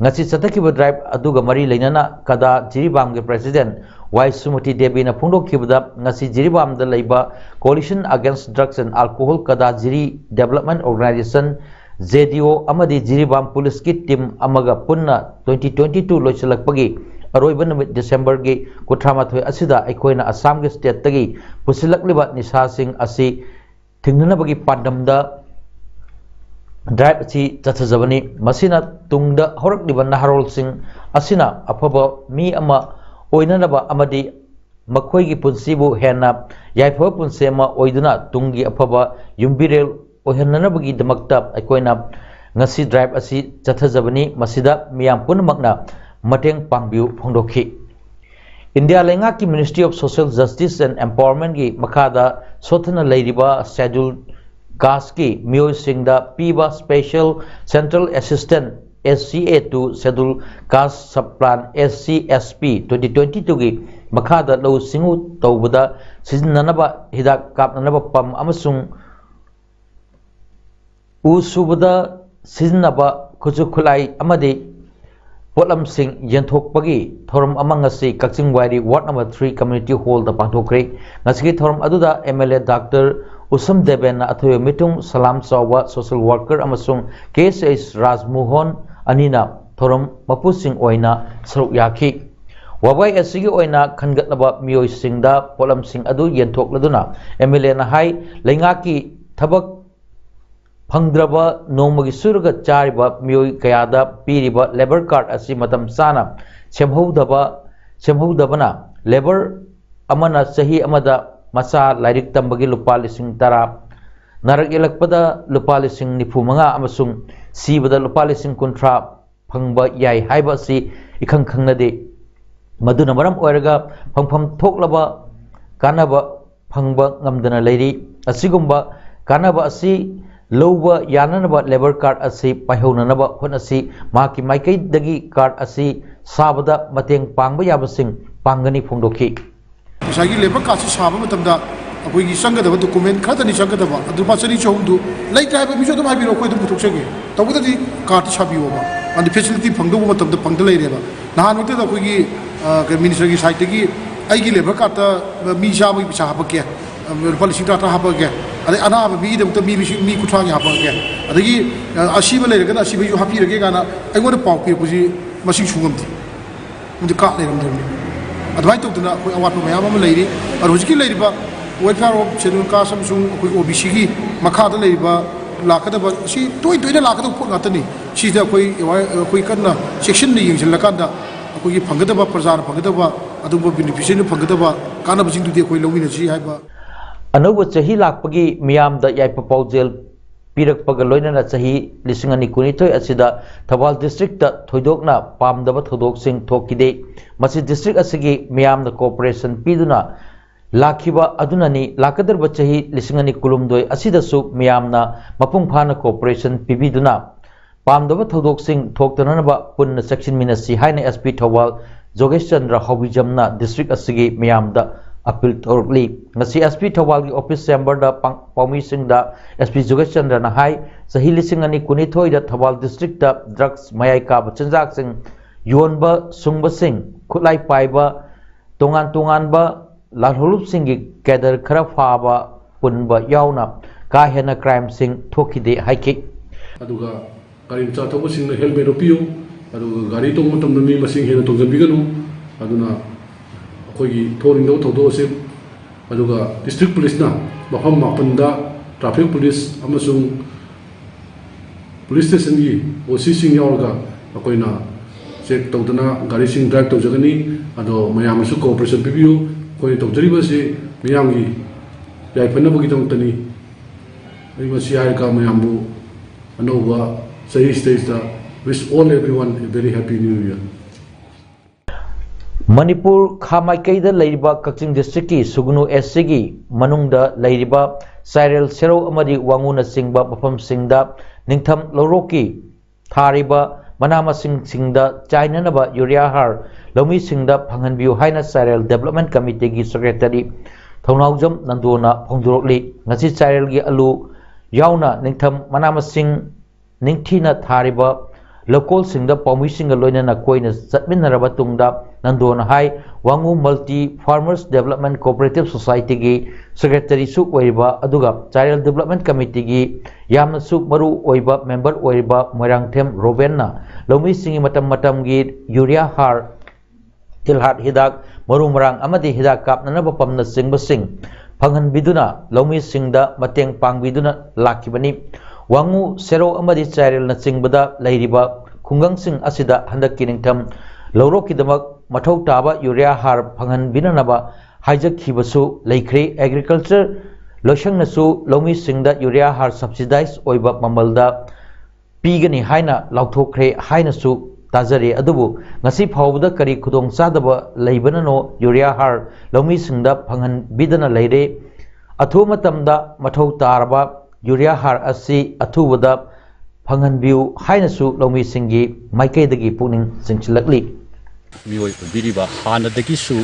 ꯉꯁꯤ ꯆꯠꯊꯈꯤꯕ ꯗ꯭ꯔꯥꯏꯚ ꯑꯗꯨꯒ ꯃꯔꯤ ꯂꯩꯅꯅ ꯀꯗꯥ ꯖꯤꯔꯤꯕꯥꯝꯒꯤ ꯄ꯭ꯔꯦꯁꯤꯗꯦꯟꯠ ꯋꯥꯏ ꯁꯨꯃꯇꯤ ꯗꯦꯕꯤꯅ ꯐꯣꯡꯗꯣꯛꯈꯤꯕꯗ, ꯉꯁꯤ ꯖꯤꯔꯤꯕꯥꯝꯗ ꯂꯩꯕ Coalition Against Drugs and Alcohol ꯀꯗꯥ ꯖꯤꯔꯤ Development Organization, J D O, ꯑꯃꯗꯤ ꯖꯤꯔꯤꯕꯥꯝ ꯄꯨꯂꯤꯁꯀꯤ ꯇꯤꯝ ꯑꯃꯒ ꯄꯨꯟꯅ twenty twenty-two ꯂꯣꯏꯁꯤꯜꯂꯛꯄꯒꯤ ꯑꯔꯣꯏꯕ ꯅꯨꯃꯤꯠ ꯗꯤꯁꯦꯝꯕꯔꯒꯤ ꯀꯨꯟꯊ꯭ꯔꯥ ꯃꯥꯊꯣꯏ ꯑꯁꯤꯗ ꯑꯩꯈꯣꯏꯅ ꯑꯁꯥꯝꯒꯤ ꯁ꯭ꯇꯦꯠꯇꯒꯤ ꯄꯨꯁꯤꯜꯂꯛꯂꯤꯕ ꯅꯤꯁꯥꯁꯤꯡ ꯑꯁꯤ ꯊꯤꯡꯅꯅꯕꯒꯤ ꯄꯥꯟꯗꯝꯗ ꯗ꯭ꯔꯥꯏꯚ ꯑꯁꯤ ꯆꯠꯊꯖꯕꯅꯤ꯫ ꯃꯁꯤꯅ ꯇꯨꯡꯗ ꯍꯧꯔꯛꯂꯤꯕ ꯅꯍꯥꯔꯣꯜꯁꯤꯡ ꯑꯁꯤꯅ ꯑꯐꯕ ꯃꯤ ꯑꯃ ꯑꯣꯏꯅꯅꯕ ꯑꯃꯗꯤ ꯃꯈꯣꯏꯒꯤ ꯄꯨꯟꯁꯤꯕꯨ ꯍꯦꯟꯅ ꯌꯥꯏꯐꯕ ꯄꯨꯟꯁꯤ ꯑꯃ ꯑꯣꯏꯗꯨꯅ ꯇꯨꯡꯒꯤ ꯑꯐꯕ ꯌꯨꯝꯕꯤꯔꯦꯜ ꯑꯣꯏꯍꯟꯅꯅꯕꯒꯤꯗꯃꯛꯇ ꯑꯩꯈꯣꯏꯅ ꯉꯁꯤ ꯗ꯭ꯔꯥꯏꯚ ꯑꯁꯤ ꯆꯠꯊꯖꯕꯅꯤ꯫ ꯃꯁꯤꯗ ꯃꯤꯌꯥꯝ ꯄꯨꯝꯅꯃꯛꯅ ꯃꯇꯦꯡ ꯄꯥꯡꯕꯤꯌꯨ ꯐꯣꯡꯗꯣꯛꯈꯤ꯫ ꯏꯟꯗꯤꯌꯥ ꯂꯩꯉꯥꯛꯀꯤ Ministry of Social Justice and Empowerment ꯀꯤ ꯃꯈꯥꯗ ꯁꯣꯠꯊꯅ ꯂꯩꯔꯤꯕ Scheduled casteꯀꯤ ꯃꯤꯑꯣꯏꯁꯤꯡꯗ ꯄꯤꯕ Special Central Assistance, S C A, to Scheduled Caste Sub Plan, S C S P, twenty twenty-twoꯒꯤ ꯃꯈꯥꯗ ꯂꯧꯎ ꯁꯤꯡꯎ ꯇꯧꯕꯗ ꯁꯤꯖꯤꯟꯅꯅꯕ ꯍꯤꯗꯥꯛ ꯀꯥꯞꯅꯅꯕ ꯄꯝ ꯑꯃꯁꯨꯡ ꯎ ꯁꯨꯕꯗ ꯁꯤꯖꯤꯟꯅꯕ ꯈꯨꯠꯁꯨ ꯈꯨꯠꯂꯥꯏ ꯑꯃꯗꯤ ꯄꯣꯠꯂꯝꯁꯤꯡ ꯌꯦꯟꯊꯣꯛꯄꯒꯤ ꯊꯧꯔꯝ ꯑꯃ ꯉꯁꯤ ꯀꯛꯆꯤꯡ ꯋꯥꯏꯔꯤ Ward number three Community Hallꯗ ꯄꯥꯡꯊꯣꯛꯈ꯭ꯔꯦ꯫ ꯉꯁꯤꯒꯤ ꯊꯧꯔꯝ ꯑꯗꯨꯗ M L A Doctor ꯎꯁꯝ ꯗꯦꯕꯦꯟꯅ ꯑꯊꯣꯏꯕ ꯃꯤꯇꯨꯡ, ꯁꯂꯥꯝ ꯆꯥꯎꯕ social worker ꯑꯃꯁꯨꯡ K S H ꯔꯥꯖꯃꯣꯍꯟ ꯑꯅꯤꯅ ꯊꯧꯔꯝ ꯃꯄꯨꯁꯤꯡ ꯑꯣꯏꯅ ꯁꯔꯨꯛ ꯌꯥꯈꯤ꯫ ꯋꯥꯕꯒꯥꯏ ꯑꯁꯤꯒꯤ ꯑꯣꯏꯅ ꯈꯟꯒꯠꯂꯕ ꯃꯤꯑꯣꯏꯁꯤꯡꯗ ꯄꯣꯠꯂꯝꯁꯤꯡ ꯑꯗꯨ ꯌꯦꯟꯊꯣꯛꯂꯗꯨꯅ M L Aꯅ ꯍꯥꯏ, ꯂꯩꯉꯥꯛꯀꯤ ꯊꯕꯛ ꯐꯪꯗ꯭ꯔꯕ, ꯅꯣꯡꯃꯒꯤ ꯁꯨꯔꯒ ꯆꯥꯔꯤꯕ ꯃꯤꯑꯣꯏ ꯀꯌꯥꯗ ꯄꯤꯔꯤꯕ labour card ꯑꯁꯤ ꯃꯇꯝ ꯆꯥꯅ ꯁꯦꯝꯍꯧꯗꯕ, ꯁꯦꯝꯍꯧꯗꯕꯅ labour ꯑꯃꯅ ꯆꯍꯤ ꯑꯃꯗ ꯃꯆꯥ ꯂꯥꯏꯔꯤꯛ ꯇꯝꯕꯒꯤ ꯂꯨꯄꯥ ꯂꯤꯁꯤꯡ ꯇꯔꯥ, ꯅꯥꯔꯛ ꯌꯦꯛꯂꯛꯄꯗ ꯂꯨꯄꯥ ꯂꯤꯁꯤꯡ ꯅꯤꯐꯨ ꯃꯉꯥ ꯑꯃꯁꯨꯡ ꯁꯤꯕꯗ ꯂꯨꯄꯥ ꯂꯤꯁꯤꯡ ꯀꯨꯟꯊ꯭ꯔꯥ ꯐꯪꯕ ꯌꯥꯏ ꯍꯥꯏꯕ ꯑꯁꯤ ꯏꯈꯪ ꯈꯪꯅꯗꯦ꯫ ꯃꯗꯨꯅ ꯃꯔꯝ ꯑꯣꯏꯔꯒ ꯐꯪꯐꯝ ꯊꯣꯛꯂꯕ ꯀꯥꯟꯅꯕ ꯐꯪꯕ ꯉꯝꯗꯅ ꯂꯩꯔꯤ꯫ ꯑꯁꯤꯒꯨꯝꯕ ꯀꯥꯟꯅꯕ ꯑꯁꯤ ꯂꯧꯕ ꯌꯥꯅꯅꯕ labour card ꯑꯁꯤ ꯄꯥꯏꯍꯧꯅꯅꯕ ꯍꯣꯠꯅꯁꯤ꯫ ꯃꯍꯥꯛꯀꯤ ꯃꯥꯏꯀꯩꯗꯒꯤ card ꯑꯁꯤ ꯁꯥꯕꯗ ꯃꯇꯦꯡ ꯄꯥꯡꯕ ꯌꯥꯕꯁꯤꯡ ꯄꯥꯡꯒꯅꯤ ꯐꯣꯡꯗꯣꯛꯈꯤ꯫ ꯉꯁꯥꯏꯒꯤ labour cardꯁꯤ ꯁꯥꯕ ꯃꯇꯝꯗ ꯑꯩꯈꯣꯏꯒꯤ ꯆꯪꯒꯗꯕ document ꯈꯔꯗꯅꯤ ꯆꯪꯒꯗꯕ, ꯑꯗꯨ ꯂꯨꯄꯥ ꯆꯅꯤ ꯆꯍꯨꯝꯗꯨ ꯂꯩꯇ꯭ꯔꯦ ꯍꯥꯏꯕ ꯃꯤꯁꯨ ꯑꯗꯨꯝ ꯍꯥꯏꯕꯤꯔꯛꯑꯣ, ꯑꯩꯈꯣꯏ ꯑꯗꯨꯝ ꯄꯨꯊꯣꯛꯆꯒꯦ꯫ ꯇꯧꯕꯇꯗꯤ cardꯇꯤ ꯁꯥꯕꯤꯌꯣꯕ, ꯍꯥꯏꯗꯤ facility ꯐꯪꯗꯧꯕ ꯃꯇꯝꯗ ꯐꯪꯗ ꯂꯩꯔꯦꯕ꯫ ꯅꯍꯥꯟꯃꯛꯇꯗ ꯑꯩꯈꯣꯏꯒꯤ, ꯑ, ꯀꯩ, ministerꯒꯤ sideꯇꯒꯤ ꯑꯩꯒꯤ labour cardꯇ ꯃꯤ ꯆꯥꯝꯃꯒꯤ ꯄꯩꯁꯥ ꯍꯥꯞꯄꯛꯀꯦ, ꯑ, ꯂꯨꯄꯥ ꯂꯤꯁꯤꯡ ꯇꯔꯥ ꯇꯔꯥ ꯍꯥꯞꯄꯛꯀꯦ, ꯑꯗꯩ ꯑꯅꯥꯕ ꯃꯤꯒꯤꯗꯃꯛꯇ ꯃꯤ ꯂꯤꯁꯤꯡ, ꯃꯤ ꯀꯨꯟꯊ꯭ꯔꯥꯒꯤ ꯍꯥꯞꯄꯛꯀꯦ, ꯑꯗꯒꯤ, ꯑ, ꯑꯁꯤꯕ ꯂꯩꯔꯒꯅ ꯑꯁꯤꯕꯒꯤꯁꯨ ꯍꯥꯞꯄꯤꯔꯒꯦ ꯀꯥꯏꯅ ꯑꯩꯉꯣꯟꯗ ꯄꯥꯎ ꯄꯤꯔꯛꯄꯁꯤ ꯃꯁꯤꯡ ꯁꯨ ꯉꯝꯗꯦ꯫ ꯃꯗꯨ card ꯂꯩꯔꯝꯗ꯭ꯔꯕꯅꯤ꯫ ꯑꯗꯨꯃꯥꯏꯅ ꯇꯧꯗꯅ ꯑꯩꯈꯣꯏ ꯑꯋꯥꯠꯄ ꯃꯌꯥꯝ ꯑꯃ ꯂꯩꯔꯤ꯫ ꯑꯗꯣ ꯍꯧꯖꯤꯛꯀꯤ ꯂꯩꯔꯤꯕ welfare of Scheduled Caste ꯑꯃꯁꯨꯡ ꯑꯩꯈꯣꯏ OBCꯒꯤ ꯃꯈꯥꯗ ꯂꯩꯔꯤꯕ ꯂꯥꯛꯀꯗꯕ, ꯁꯤ ꯇꯣꯏ ꯇꯣꯏꯅ ꯂꯥꯛꯀꯗꯕ ꯄꯣꯠ ꯉꯥꯛꯇꯅꯤ꯫ ꯁꯤꯗ ꯑꯩꯈꯣꯏ ꯑꯋꯥ-, ꯑꯩꯈꯣꯏ ꯀꯟꯅ ꯆꯦꯛꯁꯤꯟꯅ ꯌꯦꯡꯁꯤꯜꯂꯀꯥꯟꯗ ꯑꯩꯈꯣꯏꯒꯤ ꯐꯪꯒꯗꯕ, ꯄ꯭ꯔꯖꯥꯅ ꯐꯪꯒꯗꯕ, ꯑꯗꯨꯒꯨꯝꯕ beneficiaryꯅ ꯐꯪꯒꯗꯕ ꯀꯥꯟꯅꯕꯁꯤꯡꯗꯨꯗꯤ ꯑꯩꯈꯣꯏ ꯂꯧꯃꯤꯟꯅꯁꯤ ꯍꯥꯏꯕ꯫ ꯑꯅꯧꯕ ꯆꯍꯤ ꯂꯥꯛꯄꯒꯤ ꯃꯤꯌꯥꯝꯗ ꯌꯥꯏꯐ ꯄꯥꯎꯖꯦꯜ ꯄꯤꯔꯛꯄꯒ ꯂꯣꯏꯅꯅ ꯆꯍꯤ ꯂꯤꯁꯤꯡ ꯑꯅꯤ ꯀꯨꯟꯅꯤꯊꯣꯏ ꯑꯁꯤꯗ ꯊꯧꯕꯥꯜ districtꯇ ꯊꯣꯏꯗꯣꯛꯅ ꯄꯥꯝꯗꯕ ꯊꯧꯗꯣꯛꯁꯤꯡ ꯊꯣꯛꯈꯤꯗꯦ꯫ ꯃꯁꯤ district ꯑꯁꯤꯒꯤ ꯃꯤꯌꯥꯝꯅ cooperation ꯄꯤꯗꯨꯅ ꯂꯥꯛꯈꯤꯕ ꯑꯗꯨꯅꯅꯤ꯫ ꯂꯥꯛꯀꯗꯧꯔꯤꯕ ꯆꯍꯤ ꯂꯤꯁꯤꯡ ꯑꯅꯤ ꯀꯨꯟꯍꯨꯝꯗꯣꯏ ꯑꯁꯤꯗꯁꯨ ꯃꯤꯌꯥꯝꯅ ꯃꯄꯨꯡ ꯐꯥꯅ cooperation ꯄꯤꯕꯤꯗꯨꯅ ꯄꯥꯝꯗꯕ ꯊꯧꯗꯣꯛꯁꯤꯡ ꯊꯣꯛꯇꯅꯅꯕ ꯄꯨꯟꯅ ꯆꯦꯛꯁꯤꯟꯃꯤꯟꯅꯁꯤ ꯍꯥꯏꯅ S P Thoubal ꯖꯣꯒꯦꯁ Chandra ꯍꯥꯎꯕꯤꯖꯝꯅ district ꯑꯁꯤꯒꯤ ꯃꯤꯌꯥꯝꯗ appeal ꯇꯧꯔꯛꯂꯤ꯫ ꯉꯁꯤ S P ꯊꯧꯕꯥꯜꯒꯤ office chamberꯗ ꯄꯥꯎꯃꯤꯁꯤꯡꯗ S P ꯖꯣꯒꯦꯁ ꯆꯟꯗ꯭ꯔꯅ ꯍꯥꯏ, ꯆꯍꯤ ꯂꯤꯁꯤꯡ ꯑꯅꯤ ꯀꯨꯟꯅꯤꯊꯣꯏꯗ ꯊꯧꯕꯥꯜ districtꯇ drugs ꯃꯌꯥꯏ ꯀꯥꯕ ꯆꯤꯟꯖꯥꯛꯁꯤꯡ ꯌꯣꯟꯕ ꯁꯨꯡꯕꯁꯤꯡ, ꯈꯨꯠꯂꯥꯏ ꯄꯥꯏꯕ, ꯇꯣꯉꯥꯟ ꯇꯣꯉꯥꯟꯕ ꯂꯥꯜꯍꯧꯂꯨꯞꯁꯤꯡꯒꯤ cadre ꯈꯔ ꯐꯥꯕ ꯄꯨꯟꯕ ꯌꯥꯎꯅ ꯀꯥ ꯍꯦꯟꯅ crimeꯁꯤꯡ ꯊꯣꯛꯈꯤꯗꯦ ꯍꯥꯏꯈꯤ꯫ ꯑꯗꯨꯒ ꯒꯥꯔꯤ ꯃꯆꯥ ꯊꯧꯕꯁꯤꯡꯅ helmet ꯎꯞꯄꯤꯌꯨ꯫ ꯑꯗꯨꯒ ꯒꯥꯔꯤ ꯇꯣꯡꯕ ꯃꯇꯝꯗ ꯃꯤ ꯃꯁꯤꯡ ꯍꯦꯟꯅ ꯇꯣꯡꯁꯤꯟꯕꯤꯒꯅꯨ꯫ ꯑꯗꯨꯅ ꯑꯩꯈꯣꯏꯒꯤ ꯊꯣꯛꯍꯟꯅꯤꯡꯗꯕ ꯊꯧꯗꯣꯛ ꯑꯁꯤ, ꯑꯗꯨꯒ district policeꯅ ꯃꯐꯝ ꯃꯥꯄꯟꯗ traffic police ꯑꯃꯁꯨꯡ police stationꯒꯤ OCꯁꯤꯡ ꯌꯥꯎꯔꯒ ꯑꯩꯈꯣꯏꯅ check ꯇꯧꯗꯅ ꯒꯥꯔꯤꯁꯤꯡ drive ꯇꯧꯖꯒꯅꯤ꯫ ꯑꯗꯣ ꯃꯌꯥꯝꯅꯁꯨ cooperation ꯄꯤꯕꯤꯌꯨ꯫ ꯑꯩꯈꯣꯏꯅ ꯇꯧꯖꯔꯤꯕ ꯑꯁꯤ ꯃꯤꯌꯥꯝꯒꯤ ꯌꯥꯏꯐꯅꯕꯒꯤꯗꯃꯛꯇꯅꯤ꯫ ꯑꯩ ꯃꯁꯤ ꯍꯥꯏꯔꯒ ꯃꯌꯥꯝꯕꯨ ꯑꯅꯧꯕ ꯆꯍꯤꯁꯤꯗꯩꯁꯤꯗ wish all everyone a very happy new year꯫ Manipur ꯈꯥ ꯃꯥꯏꯀꯩꯗ ꯂꯩꯔꯤꯕ ꯀꯛꯆꯤꯡ districtꯀꯤ ꯁꯨꯒꯅꯨ SCꯒꯤ ꯃꯅꯨꯡꯗ ꯂꯩꯔꯤꯕ ꯆꯥꯏꯔꯦꯜ, ꯁꯦꯔꯧ ꯑꯃꯗꯤ ꯋꯥꯉꯨꯅꯆꯤꯡꯕ ꯃꯐꯝꯁꯤꯡꯗ ꯅꯤꯡꯊꯝ ꯂꯧꯔꯣꯛꯀꯤ ꯊꯥꯔꯤꯕ ꯃꯅꯥ ꯃꯁꯤꯡꯁꯤꯡꯗ ꯆꯥꯏꯅꯅꯕ urea ꯍꯥꯔ ꯂꯧꯃꯤꯁꯤꯡꯗ ꯐꯪꯍꯟꯕꯤꯌꯨ ꯍꯥꯏꯅ ꯆꯥꯏꯔꯦꯜ Development Committeeꯒꯤ secretary ꯊꯧꯅꯥꯎꯖꯝ ꯅꯟꯗꯣꯅ ꯐꯣꯡꯗꯣꯔꯛꯂꯤ꯫ ꯉꯁꯤ ꯆꯥꯏꯔꯦꯜꯒꯤ ꯑꯂꯨ ꯌꯥꯎꯅ ꯅꯤꯡꯊꯝ ꯃꯅꯥ ꯃꯁꯤꯡ ꯅꯤꯡꯊꯤꯅ ꯊꯥꯔꯤꯕ ꯂꯧꯀꯣꯜꯁꯤꯡꯗ ꯄꯥꯎꯃꯤꯁꯤꯡꯒ ꯂꯣꯏꯅꯅ ꯀꯣꯏꯅ ꯆꯠꯃꯤꯟꯅꯔꯕ ꯇꯨꯡꯗ ꯅꯟꯗꯣꯅ ꯍꯥꯏ, ꯋꯥꯉꯨ Multi Farmers Development Cooperative Societyꯒꯤ secretaryꯁꯨ ꯑꯣꯏꯔꯤꯕ ꯑꯗꯨꯒ ꯆꯥꯏꯔꯦꯜ Development Committeeꯒꯤ ꯌꯥꯝꯅꯁꯨ ꯃꯔꯨ ꯑꯣꯏꯕ member ꯑꯣꯏꯔꯤꯕ ꯃꯣꯏꯔꯥꯡꯊꯦꯝ ꯔꯣꯕꯦꯟꯅ ꯂꯧꯃꯤꯁꯤꯡꯒꯤ ꯃꯇꯝ ꯃꯇꯝꯒꯤ urea ꯍꯥꯔ, ꯇꯤꯜꯍꯥꯠ ꯍꯤꯗꯥꯛ, ꯃꯔꯨ ꯃꯔꯥꯡ ꯑꯃꯗꯤ ꯍꯤꯗꯥꯛ ꯀꯥꯞꯅꯅꯕ ꯄꯝꯅꯆꯤꯡꯕꯁꯤꯡ ꯐꯪꯍꯟꯕꯤꯗꯨꯅ ꯂꯧꯃꯤꯁꯤꯡꯗ ꯃꯇꯦꯡ ꯄꯥꯡꯕꯤꯗꯨꯅ ꯂꯥꯛꯈꯤꯕꯅꯤ꯫ ꯋꯥꯉꯨ, ꯁꯦꯔꯧ ꯑꯃꯗꯤ ꯆꯥꯏꯔꯦꯜꯅꯆꯤꯡꯕꯗ ꯂꯩꯔꯤꯕ ꯈꯨꯡꯒꯪꯁꯤꯡ ꯑꯁꯤꯗ ꯍꯟꯗꯛꯀꯤ ꯅꯤꯡꯊꯝ ꯂꯧꯔꯣꯛꯀꯤꯗꯃꯛ ꯃꯊꯧ ꯇꯥꯕ urea ꯍꯥꯔ ꯐꯪꯍꯟꯕꯤꯅꯅꯕ ꯍꯥꯏꯖꯈꯤꯕꯁꯨ ꯂꯩꯈ꯭ꯔꯦ꯫ Agriculture ꯂꯣꯏꯁꯪꯅꯁꯨ ꯂꯧꯃꯤꯁꯤꯡꯗ urea ꯍꯥꯔ subsidize ꯑꯣꯏꯕ ꯃꯃꯜꯗ ꯄꯤꯒꯅꯤ ꯍꯥꯏꯅ ꯂꯥꯎꯊꯣꯛꯈ꯭ꯔꯦ ꯍꯥꯏꯅꯁꯨ ꯇꯥꯖꯔꯤ꯫ ꯑꯗꯨꯕꯨ ꯉꯁꯤ ꯐꯥꯎꯕꯗ ꯀꯔꯤ ꯈꯨꯗꯣꯡꯆꯥꯗꯕ ꯂꯩꯕꯅꯅꯣ ꯌꯨꯔꯤꯌꯥ ꯍꯥꯔ ꯂꯧꯃꯤꯁꯤꯡꯗ ꯐꯪꯍꯟꯕꯤꯗꯅ ꯂꯩꯔꯦ꯫ ꯑꯊꯨꯕ ꯃꯇꯝꯗ ꯃꯊꯧ ꯇꯥꯔꯕ ꯌꯨꯔꯤꯌꯥ ꯍꯥꯔ ꯑꯁꯤ ꯑꯊꯨꯕꯗ ꯐꯪꯍꯟꯕꯤꯌꯨ ꯍꯥꯏꯅꯁꯨ ꯂꯧꯃꯤꯁꯤꯡꯒꯤ ꯃꯥꯏꯀꯩꯗꯒꯤ ꯄꯨꯛꯅꯤꯡ ꯆꯤꯡꯁꯤꯜꯂꯛꯂꯤ꯫ ꯃꯤꯑꯣꯏ ꯑꯣꯏꯕꯤꯔꯤꯕ ꯍꯥꯟꯅꯗꯒꯤꯁꯨ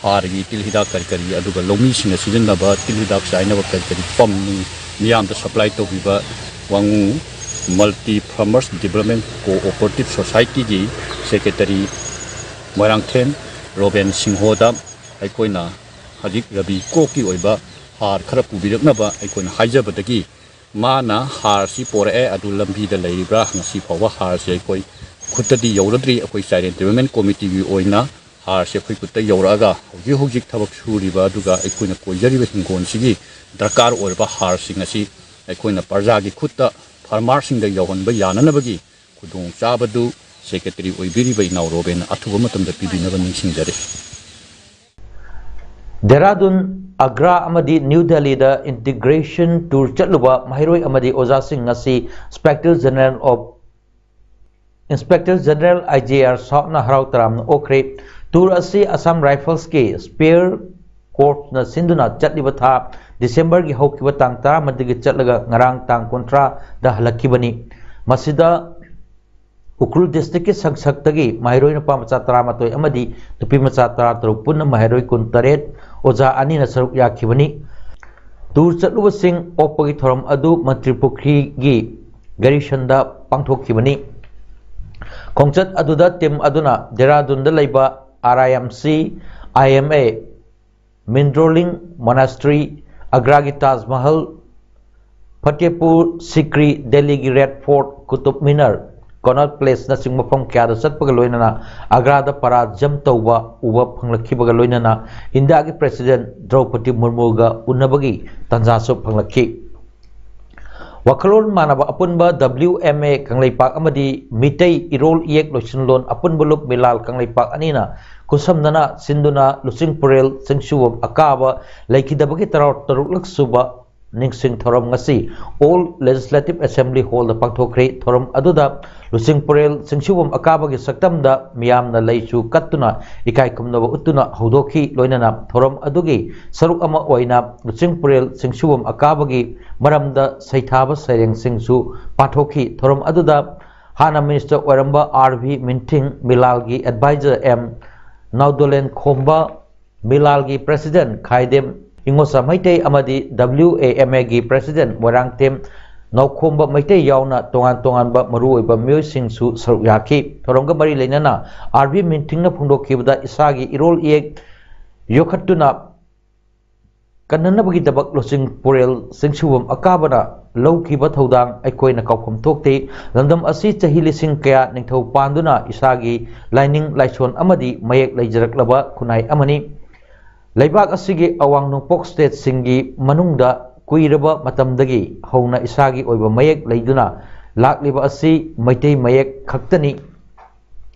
ꯍꯥꯔꯒꯤ ꯇꯤꯜ ꯍꯤꯗꯥꯛ ꯀꯔꯤ ꯀꯔꯤ, ꯑꯗꯨꯒ ꯂꯧꯃꯤꯁꯤꯡꯅ ꯁꯤꯖꯤꯟꯅꯕ ꯇꯤꯜ ꯍꯤꯗꯥꯛ ꯆꯥꯏꯅꯕ ꯀꯔꯤ ꯀꯔꯤ ꯄꯝ ꯅꯨꯡ ꯃꯤꯌꯥꯝꯗ ꯁꯄ꯭ꯂꯥꯏ ꯇꯧꯕꯤꯕ ꯋꯥꯉꯨ ꯃꯜꯇꯤ ꯐꯥꯔꯃꯔꯁ ꯗꯤꯕꯂꯞꯃꯦꯟ ꯀꯣꯑꯣꯄꯔꯦꯇꯤꯞ ꯁꯣꯁꯥꯏꯇꯤꯒꯤ ꯁꯦꯀ꯭ꯔꯦꯇꯔꯤ ꯃꯣꯏꯔꯥꯡꯊꯦꯝ ꯔꯣꯕꯦꯟ ꯁꯤꯡꯍꯣꯗ ꯑꯩꯈꯣꯏꯅ ꯍꯧꯖꯤꯛ ꯔꯕꯤ ꯀ꯭ꯔꯣꯞꯀꯤ ꯑꯣꯏꯕ ꯍꯥꯔ ꯈꯔ ꯄꯨꯕꯤꯔꯛꯅꯕ ꯑꯩꯈꯣꯏꯅ ꯍꯥꯏꯖꯕꯗꯒꯤ, ꯃꯥꯅ ꯍꯥꯔꯁꯤ ꯄꯣꯔꯛꯑꯦ, ꯑꯗꯨ ꯂꯝꯕꯤꯗ ꯂꯩꯔꯤꯕ꯭ꯔꯥ? ꯉꯁꯤ ꯐꯥꯎꯕ ꯍꯥꯔꯁꯤ ꯑꯩꯈꯣꯏ ꯈꯨꯠꯇꯗꯤ ꯌꯧꯔꯗ꯭ꯔꯤ꯫ ꯑꯩꯈꯣꯏ ꯆꯥꯏꯔꯦꯟ ꯗꯤꯕꯂꯞꯃꯦꯟ ꯀꯣꯃꯤꯇꯤꯒꯤ ꯑꯣꯏꯅ ꯍꯥꯔꯁꯤ ꯑꯩꯈꯣꯏ ꯈꯨꯠꯇ ꯌꯧꯔꯛꯑꯒ ꯍꯧꯖꯤꯛ ꯍꯧꯖꯤꯛ ꯊꯕꯛ ꯁꯨꯔꯤꯕ ꯑꯗꯨꯒ ꯑꯩꯈꯣꯏꯅ ꯀꯣꯏꯖꯔꯤꯕ ꯍꯤꯡꯒꯣꯜꯁꯤꯒꯤ ꯗꯔꯀꯥꯔ ꯑꯣꯏꯔꯕ ꯍꯥꯔꯁꯤꯡ ꯑꯁꯤ ꯑꯩꯈꯣꯏꯅ ꯄ꯭ꯔꯖꯥꯒꯤ ꯈꯨꯠꯇ, ꯐꯥꯔꯃꯔꯁꯤꯡꯗ ꯌꯧꯍꯟꯕ ꯌꯥꯅꯅꯕꯒꯤ ꯈꯨꯗꯣꯡꯆꯥꯕꯗꯨ ꯁꯦꯀ꯭ꯔꯦꯇꯔꯤ ꯑꯣꯏꯕꯤꯔꯤꯕ ꯏꯅꯥꯎ ꯔꯣꯕꯦꯟꯅ ꯑꯊꯨꯕ ꯃꯇꯝꯗ ꯄꯤꯕꯤꯅꯕ ꯅꯤꯡꯁꯤꯡꯖꯔꯤ꯫ ꯗꯦꯔꯥꯗꯨꯟ, ꯑꯒ꯭ꯔꯥ ꯑꯃꯗꯤ ꯅ꯭ꯌꯨ ꯗꯦꯜꯂꯤꯗ ꯏꯟꯇꯤꯒ꯭ꯔꯦꯁꯟ ꯇꯨꯔ ꯆꯠꯂꯨꯕ ꯃꯍꯩꯔꯣꯏ ꯑꯃꯗꯤ ꯑꯣꯖꯥꯁꯤꯡ ꯉꯁꯤ inspector general of, inspector general, I G R ꯁꯥꯎꯠꯅ ꯍꯔꯥꯎ ꯇꯔꯥꯝꯅ ꯑꯣꯛꯈ꯭ꯔꯦ꯫ ꯇꯨꯔ ꯑꯁꯤ ꯑꯁꯥꯝ ꯔꯥꯏꯐꯜꯁꯀꯤ ꯁ꯭ꯄꯦꯌꯔ ꯀꯣꯔꯞꯁꯅ ꯁꯤꯟꯗꯨꯅ ꯆꯠꯂꯤꯕ ꯊꯥ ꯗꯤꯁꯦꯝꯕꯔꯒꯤ ꯍꯧꯈꯤꯕ ꯇꯥꯡ ꯇꯔꯥꯃꯔꯤꯗꯒꯤ ꯆꯠꯂꯒ ꯉꯔꯥꯡ ꯇꯥꯡ ꯀꯨꯟꯊ꯭ꯔꯥꯗ ꯍꯜꯂꯛꯈꯤꯕꯅꯤ꯫ ꯃꯁꯤꯗ ꯎꯈ꯭ꯔꯨꯜ ꯗꯤꯁꯇ꯭ꯔꯤꯛꯀꯤ ꯁꯪꯁꯛꯇꯒꯤ ꯃꯍꯩꯔꯣꯏ ꯅꯨꯄꯥ ꯃꯆꯥ ꯇꯔꯥꯃꯥꯊꯣꯏ ꯑꯃꯗꯤ ꯅꯨꯄꯤ ꯃꯆꯥ ꯇꯔꯥꯇꯔꯨꯛ, ꯄꯨꯟꯅ ꯃꯍꯩꯔꯣꯏ ꯀꯨꯟꯇꯔꯦꯠ, ꯑꯣꯖꯥ ꯑꯅꯤꯅ ꯁꯔꯨꯛ ꯌꯥꯈꯤꯕꯅꯤ꯫ ꯇꯨꯔ ꯆꯠꯂꯨꯕꯁꯤꯡ ꯑꯣꯛꯄꯒꯤ ꯊꯧꯔꯝ ꯑꯗꯨ ꯃꯟꯇ꯭ꯔꯤ ꯄꯨꯈ꯭ꯔꯤꯒꯤ ꯒꯥꯔꯤꯁꯟꯗ ꯄꯥꯡꯊꯣꯛꯈꯤꯕꯅꯤ꯫ ꯈꯣꯡꯆꯠ ꯑꯗꯨꯗ ꯇꯤꯝ ꯑꯗꯨꯅ ꯗꯦꯔꯥꯗꯨꯟꯗ ꯂꯩꯕ R I M C, I M A, Mindrolling monastery, ꯑꯒ꯭ꯔꯥꯒꯤ ꯇꯥꯖ ꯃꯍꯜ, ꯐꯇꯦꯄꯨꯔ ꯁꯤꯀ꯭ꯔꯤ, ꯗꯦꯜꯂꯤꯒꯤ ꯔꯦꯗ ꯐꯣꯔꯠ, ꯀꯨꯇꯨꯕ ꯃꯤꯅꯔ, ꯀꯣꯅꯣꯠ ꯄ꯭ꯂꯦꯁꯅꯆꯤꯡꯕ ꯃꯐꯝ ꯀꯌꯥꯗ ꯆꯠꯄꯒ ꯂꯣꯏꯅꯅ ꯑꯒ꯭ꯔꯥꯗ ꯄꯔꯥꯗ ꯖꯝ ꯇꯧꯕ ꯎꯕ ꯐꯪꯂꯛꯈꯤꯕꯒ ꯂꯣꯏꯅꯅ ꯏꯟꯗꯤꯌꯥꯒꯤ ꯄ꯭ꯔꯦꯁꯤꯗꯦꯟꯠ ꯗ꯭ꯔꯧꯄꯗꯤ ꯃꯨꯔꯃꯨꯒ ꯎꯅꯕꯒꯤ ꯇꯥꯟꯖꯥꯁꯨ ꯐꯪꯂꯛꯈꯤ꯫ ꯋꯥꯈꯜꯂꯣꯟ ꯃꯥꯟꯅꯕ ꯑꯄꯨꯟꯕ ꯗꯕ꯭ꯂꯤꯎ ꯑꯦꯝ ꯑꯦ ꯀꯪꯂꯩꯄꯥꯛ ꯑꯃꯗꯤ ꯃꯤꯇꯩ ꯏꯔꯣꯜ ꯏꯌꯦꯛ ꯂꯣꯏꯁꯤꯟꯂꯣꯟ ꯑꯄꯨꯟꯕ ꯂꯨꯞ ꯃꯤꯂꯥꯜ ꯀꯪꯂꯩꯄꯥꯛ ꯑꯅꯤꯅ ꯈꯨꯠꯁꯝꯅꯅ ꯁꯤꯟꯗꯨꯅ ꯂꯨꯆꯤꯡꯄꯨꯔꯦꯜ ꯆꯤꯡꯁꯨꯕꯝ ꯑꯀꯥꯕ ꯂꯩꯈꯤꯗꯕꯒꯤ ꯇꯔꯥꯇꯔꯨꯛꯂꯛ ꯁꯨꯕ ꯅꯤꯡꯁꯤꯡ ꯊꯧꯔꯝ ꯉꯁꯤ Old Legislative Assembly Hall ꯗ ꯄꯥꯡꯊꯣꯛꯈ꯭ꯔꯦ꯫ ꯊꯧꯔꯝ ꯑꯗꯨꯗ ꯂꯨꯆꯤꯡꯄꯨꯔꯦꯜ ꯆꯤꯡꯁꯨꯕꯝ ꯑꯀꯥꯕꯒꯤ ꯁꯛꯇꯝꯗ ꯃꯤꯌꯥꯝꯅ ꯂꯩꯁꯨ ꯀꯠꯇꯨꯅ ꯏꯀꯥꯏ ꯈꯨꯝꯅꯕ ꯎꯠꯇꯨꯅ ꯍꯧꯗꯣꯛꯈꯤ꯫ ꯂꯣꯏꯅꯅ ꯊꯧꯔꯝ ꯑꯗꯨꯒꯤ ꯁꯔꯨꯛ ꯑꯃ ꯑꯣꯏꯅ ꯂꯨꯆꯤꯡꯄꯨꯔꯦꯜ ꯆꯤꯡꯁꯨꯕꯝ ꯑꯀꯥꯕꯒꯤ ꯃꯔꯝꯗ ꯁꯩꯊꯥꯕ ꯁꯩꯔꯦꯡꯁꯤꯡꯁꯨ ꯄꯥꯊꯣꯛꯈꯤ꯫ ꯊꯧꯔꯝ ꯑꯗꯨꯗ ꯍꯥꯟꯅ ꯃꯤꯅꯤꯁꯇꯔ ꯑꯣꯏꯔꯝꯕ ꯑꯥꯔ ꯚꯤ ꯃꯤꯟꯊꯤꯡ, ꯃꯤꯂꯥꯜꯒꯤ ꯑꯦꯗꯚꯥꯏꯖꯔ ꯑꯦꯝ ꯅꯥꯎꯗꯣꯂꯦꯟ ꯈꯣꯝꯕ, ꯃꯤꯂꯥꯜꯒꯤ ꯄ꯭ꯔꯦꯁꯤꯗꯦꯟꯠ ꯈꯥꯏꯗꯦꯝ ꯏꯉꯣꯆꯥ ꯃꯩꯇꯩ ꯑꯃꯗꯤ ꯗꯕ꯭ꯂꯤꯎ ꯑꯦ ꯑꯦꯝ ꯑꯦꯒꯤ ꯄ꯭ꯔꯦꯁꯤꯗꯦꯟꯠ ꯃꯣꯏꯔꯥꯡꯊꯦꯝ ꯅꯥꯎꯈꯣꯝꯕ ꯃꯩꯇꯩ ꯌꯥꯎꯅ ꯇꯣꯉꯥꯟ ꯇꯣꯉꯥꯟꯕ ꯃꯔꯨꯑꯣꯏꯕ ꯃꯤꯑꯣꯏꯁꯤꯡꯁꯨ ꯁꯔꯨꯛ ꯌꯥꯈꯤ꯫ ꯊꯧꯔꯝꯒ ꯃꯔꯤ ꯂꯩꯅꯅ ꯑꯥꯔ ꯚꯤ ꯃꯤꯟꯊꯤꯡꯅ ꯐꯣꯡꯗꯣꯛꯈꯤꯕꯗ ꯏꯁꯥꯒꯤ ꯏꯔꯣꯜ ꯏꯌꯦꯛ ꯌꯣꯛꯈꯠꯇꯨꯅ ꯀꯟꯅꯅꯕꯒꯤꯗꯃꯛ ꯂꯨꯆꯤꯡ ꯄꯨꯔꯦꯜ ꯆꯤꯡꯁꯨꯕꯝ ꯑꯀꯥꯕꯅ ꯂꯧꯈꯤꯕ ꯊꯧꯗꯥꯡ ꯑꯩꯈꯣꯏꯅ ꯀꯥꯎꯐꯝ ꯊꯣꯛꯇꯦ꯫ ꯂꯝꯗꯝ ꯑꯁꯤ ꯆꯍꯤ ꯂꯤꯁꯤꯡ ꯀꯌꯥ ꯅꯤꯡꯊꯧ ꯄꯥꯟꯗꯨꯅ ꯏꯁꯥꯒꯤ ꯂꯥꯏꯅꯤꯡ ꯂꯥꯏꯁꯣꯟ ꯑꯃꯗꯤ ꯃꯌꯦꯛ ꯂꯩꯖꯔꯛꯂꯕ ꯈꯨꯟꯅꯥꯏ ꯑꯃꯅꯤ꯫ ꯂꯩꯕꯥꯛ ꯑꯁꯤꯒꯤ ꯑꯋꯥꯡ ꯅꯣꯡꯄꯣꯛ ꯁ꯭ꯇꯦꯠꯁꯤꯡꯒꯤ ꯃꯅꯨꯡꯗ ꯀꯨꯏꯔꯕ ꯃꯇꯝꯗꯒꯤ ꯍꯧꯅ ꯏꯁꯥꯒꯤ ꯑꯣꯏꯕ ꯃꯌꯦꯛ ꯂꯩꯗꯨꯅ ꯂꯥꯛꯂꯤꯕ ꯑꯁꯤ ꯃꯩꯇꯩ ꯃꯌꯦꯛ ꯈꯛꯇꯅꯤ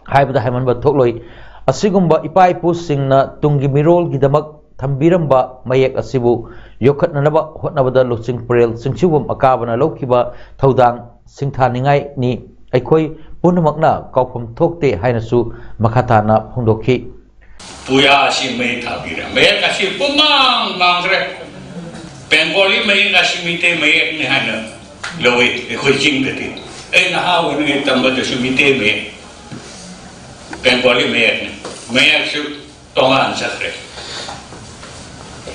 ꯍꯥꯏꯕꯗ ꯍꯥꯏꯃꯟꯕ ꯊꯣꯛꯂꯣꯏ꯫ ꯑꯁꯤꯒꯨꯝꯕ ꯏꯄꯥ ꯏꯄꯨꯁꯤꯡꯅ ꯇꯨꯡꯒꯤ ꯃꯤꯔꯣꯜꯒꯤꯗꯃꯛ ꯊꯝꯕꯤꯔꯝꯕ ꯃꯌꯦꯛ ꯑꯁꯤꯕꯨ ꯌꯣꯛꯈꯠꯅꯅꯕ ꯍꯣꯠꯅꯕꯗ ꯂꯨꯆꯤꯡ ꯄꯨꯔꯦꯜ ꯆꯤꯡꯁꯨꯕꯝ ꯑꯀꯥꯕꯅ ꯂꯧꯈꯤꯕ ꯊꯧꯗꯥꯡ ꯁꯤꯡꯊꯥꯅꯤꯡꯉꯥꯏꯅꯤ꯫ ꯑꯩꯈꯣꯏ ꯄꯨꯝꯅꯃꯛꯅ ꯀꯥꯎꯐꯝ ꯊꯣꯛꯇꯦ ꯍꯥꯏꯅꯁꯨ ꯃꯈꯥ ꯇꯥꯅ ꯐꯣꯡꯗꯣꯛꯈꯤ꯫ ꯄꯨꯌꯥ ꯑꯁꯤ ꯃꯩ ꯊꯥꯕꯤꯔꯦ꯫ ꯃꯌꯦꯛ ꯑꯁꯤ ꯄꯨꯝꯃꯥꯡ ꯃꯥꯡꯈ꯭ꯔꯦ꯫ ꯕꯦꯡꯒꯣꯂꯤ ꯃꯌꯦꯛ ꯑꯁꯤ ꯃꯤꯇꯩ ꯃꯌꯦꯛꯅꯤ ꯍꯥꯏꯅ ꯂꯧꯏ ꯑꯩꯈꯣꯏ ꯆꯤꯡꯗꯗꯤ꯫ ꯑꯩ ꯅꯍꯥ ꯑꯣꯏꯔꯤꯉꯩ ꯇꯝꯕꯗꯁꯨ ꯃꯤꯇꯩ ꯃꯌꯦꯛ, ꯕꯦꯡꯒꯣꯂꯤ ꯃꯌꯦꯛꯅꯤ꯫ ꯃꯌꯦꯛꯁꯨ ꯇꯣꯉꯥꯟ ꯆꯠꯈ꯭ꯔꯦ꯫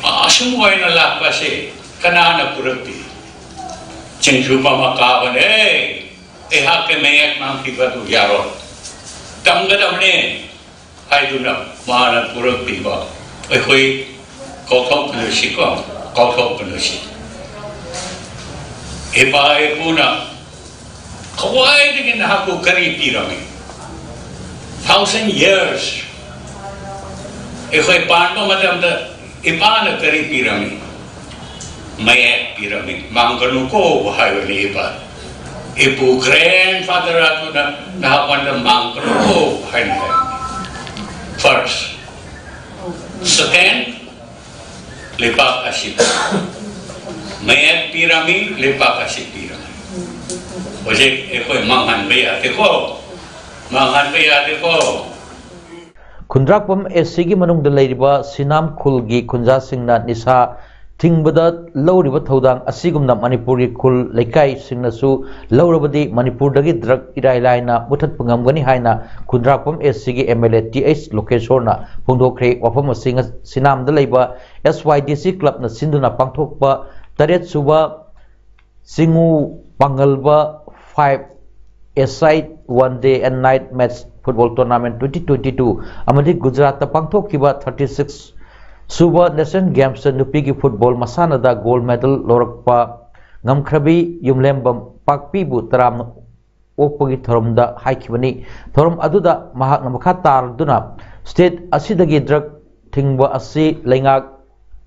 ꯑꯁꯨꯝ ꯑꯣꯏꯅ ꯂꯥꯛꯄꯁꯦ ꯀꯅꯥꯅ ꯄꯨꯔꯛꯄꯤ? ꯆꯤꯡꯁꯨꯕꯝ ꯑꯀꯥꯕꯅꯦ꯫ ꯑꯩꯍꯥꯛꯀꯤ ꯃꯌꯦꯛ ꯉꯥꯡꯈꯤꯕꯗꯨ ꯌꯥꯔꯣꯏ꯫ ꯇꯝꯒꯗꯕꯅꯦ ꯍꯥꯏꯗꯨꯅ ꯃꯥꯅ ꯄꯨꯔꯛꯄꯤꯕ ꯑꯩꯈꯣꯏ ꯀꯥꯎꯊꯣꯛꯄꯅꯁꯤꯀꯣ, ꯀꯥꯎꯊꯣꯛꯄꯅꯁꯤ꯫ ꯏꯄꯥ ꯏꯄꯨꯅ ꯈ꯭ꯋꯥꯏꯗꯒꯤ ꯅꯍꯥꯛꯄꯨ ꯀꯔꯤ ꯄꯤꯔꯝꯃꯤ? Thousand years ꯑꯩꯈꯣꯏ ꯄꯥꯟꯕ ꯃꯇꯝꯗ ꯏꯄꯥꯅ ꯀꯔꯤ ꯄꯤꯔꯝꯃꯤ? ꯃꯌꯦꯛ ꯄꯤꯔꯝꯃꯤ꯫ ꯃꯥꯡꯒꯅꯨꯀꯣ ꯍꯥꯏꯕꯅꯤ ꯏꯄꯥ꯫ ꯏꯄꯨ grandfather ꯑꯗꯨꯅ ꯅꯍꯥꯛꯉꯣꯟꯗ ꯃꯥꯡꯒꯅꯨꯀꯣ ꯍꯥꯏꯅ ꯍꯥꯏꯕꯅꯤ꯫ First꯫ Second, ꯂꯩꯕꯥꯛ ꯑꯁꯤꯗ ꯃꯌꯦꯛ ꯄꯤꯔꯝꯃꯤ, ꯂꯩꯄꯥꯛ ꯑꯁꯤ ꯄꯤꯔꯝꯃꯤ꯫ ꯍꯧꯖꯤꯛ ꯑꯩꯈꯣꯏ ꯃꯥꯡꯍꯟꯕ ꯌꯥꯗꯦꯀꯣ, ꯃꯥꯡꯍꯟꯕ ꯌꯥꯗꯦꯀꯣ꯫ ꯈꯨꯟꯗ꯭ꯔꯥꯛꯄꯝ ꯑꯦꯁ ꯁꯤꯒꯤ ꯃꯅꯨꯡꯗ ꯂꯩꯔꯤꯕ ꯁꯤꯅꯥꯝ ꯈꯨꯜꯒꯤ ꯈꯨꯟꯖꯥꯁꯤꯡꯅ ꯅꯤꯁꯥ ꯊꯤꯡꯕꯗ ꯂꯧꯔꯤꯕ ꯊꯧꯗꯥꯡ ꯑꯁꯤꯒꯨꯝꯅ ꯃꯅꯤꯄꯨꯔꯒꯤ ꯈꯨꯜ ꯂꯩꯀꯥꯏꯁꯤꯡꯅꯁꯨ ꯂꯧꯔꯕꯗꯤ ꯃꯅꯤꯄꯨꯔꯗꯒꯤ ꯗ꯭ꯔꯒ ꯏꯔꯥꯏ ꯂꯥꯏꯅ ꯃꯨꯊꯠꯄ ꯉꯝꯒꯅꯤ ꯍꯥꯏꯅ ꯈꯨꯟꯗ꯭ꯔꯥꯛꯄꯝ ꯑꯦꯁ ꯁꯤꯒꯤ M L A T H ꯂꯣꯀꯦꯁꯣꯔꯅ ꯐꯣꯡꯗꯣꯛꯈ꯭ꯔꯦ꯫ ꯋꯥꯐꯝ ꯑꯁꯤ ꯉ- ꯁꯤꯅꯥꯝꯗ ꯂꯩꯕ ꯑꯦꯁ ꯋꯥꯏ ꯗꯤ ꯁꯤ ꯀ꯭ꯂꯕꯅ ꯁꯤꯟꯗꯨꯅ ꯄꯥꯡꯊꯣꯛꯄ ꯇꯔꯦꯠ ꯁꯨꯕ ꯆꯤꯡꯉꯨ ꯄꯥꯡꯒꯜꯕ five A-side one day and night match football tournament twenty twenty two ꯑꯃꯗꯤ ꯒꯨꯖꯔꯥꯠꯇ ꯄꯥꯡꯊꯣꯛꯈꯤꯕ thirty six ꯁꯨꯕ National Gamesꯇ ꯅꯨꯄꯤꯒꯤ football ꯃꯁꯥꯟꯅꯗ gold medal ꯂꯧꯔꯛꯄ ꯉꯝꯈ꯭ꯔꯕꯤ ꯌꯨꯝꯂꯦꯝꯕꯝ ꯄꯥꯛꯄꯤꯕꯨ ꯇꯔꯥꯝꯅ ꯑꯣꯛꯄꯒꯤ ꯊꯧꯔꯝꯗ ꯍꯥꯏꯈꯤꯕꯅꯤ꯫ ꯊꯧꯔꯝ ꯑꯗꯨꯗ ꯃꯍꯥꯛꯅ ꯃꯈꯥ ꯇꯥꯔꯗꯨꯅ state ꯑꯁꯤꯗꯒꯤ drug ꯊꯤꯡꯕ ꯑꯁꯤ ꯂꯩꯉꯥꯛ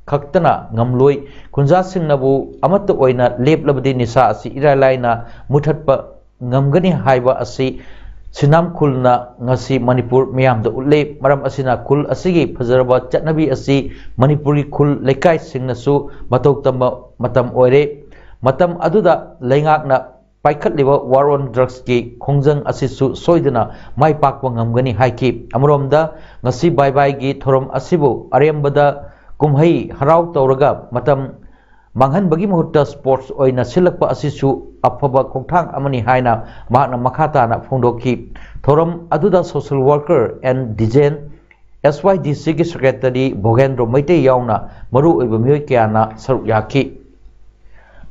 ꯈꯛꯇꯅ ꯉꯝꯂꯣꯏ, ꯈꯨꯟꯖꯥꯁꯤꯡꯅꯕꯨ ꯑꯃꯠꯇ ꯑꯣꯏꯅ ꯂꯦꯞꯂꯕꯗꯤ ꯅꯤꯁꯥ ꯑꯁꯤ ꯏꯔꯥꯏ ꯂꯥꯏꯅ ꯃꯨꯊꯠꯄ ꯉꯝꯒꯅꯤ ꯍꯥꯏꯕ ꯑꯁꯤ ꯁꯤꯅꯥꯝ ꯈꯨꯜꯅ ꯉꯁꯤ ꯃꯅꯤꯄꯨꯔ ꯃꯤꯌꯥꯝꯗ ꯎꯠꯂꯦ꯫ ꯃꯔꯝ ꯑꯁꯤꯅ ꯈꯨꯜ ꯑꯁꯤꯒꯤ ꯐꯖꯔꯕ ꯆꯠꯅꯕꯤ ꯑꯁꯤ ꯃꯅꯤꯄꯨꯔꯒꯤ ꯈꯨꯜ ꯂꯩꯀꯥꯏꯁꯤꯡꯅꯁꯨ ꯃꯇꯧ ꯇꯝꯕ ꯃꯇꯝ ꯑꯣꯏꯔꯦ꯫ ꯃꯇꯝ ꯑꯗꯨꯗ ꯂꯩꯉꯥꯛꯅ ꯄꯥꯏꯈꯠꯂꯤꯕ war on drugsꯀꯤ ꯈꯣꯡꯖꯪ ꯑꯁꯤꯁꯨ ꯁꯣꯏꯗꯅ ꯃꯥꯏ ꯄꯥꯛꯄ ꯉꯝꯒꯅꯤ ꯍꯥꯏꯈꯤ꯫ ꯑꯃꯔꯣꯝꯗ ꯉꯁꯤ ꯕꯥꯏ ꯕꯥꯏꯒꯤ ꯊꯧꯔꯝ ꯑꯁꯤꯕꯨ ꯑꯔꯦꯝꯕꯗ ꯀꯨꯝꯍꯩ ꯍꯔꯥꯎ ꯇꯧꯔꯒ ꯃꯇꯝ ꯃꯥꯡꯍꯟꯕꯒꯤ ꯃꯍꯨꯠꯇ sports ꯑꯣꯏꯅ ꯁꯤꯜꯂꯛꯄ ꯑꯁꯤꯁꯨ ꯑꯐꯕ ꯈꯣꯡꯊꯥꯡ ꯑꯃꯅꯤ ꯍꯥꯏꯅ ꯃꯍꯥꯛꯅ ꯃꯈꯥ ꯇꯥꯅ ꯐꯣꯡꯗꯣꯛꯈꯤ꯫ ꯊꯧꯔꯝ ꯑꯗꯨꯗ social worker and design ꯑꯦꯁ ꯋꯥꯏ ꯗꯤ ꯁꯤꯒꯤ secretary ꯚꯣꯒꯦꯟꯗ꯭ꯔꯣ ꯃꯩꯇꯩ ꯌꯥꯎꯅ ꯃꯔꯨꯑꯣꯏꯕ ꯃꯤꯑꯣꯏ ꯀꯌꯥꯅ ꯁꯔꯨꯛ ꯌꯥꯈꯤ꯫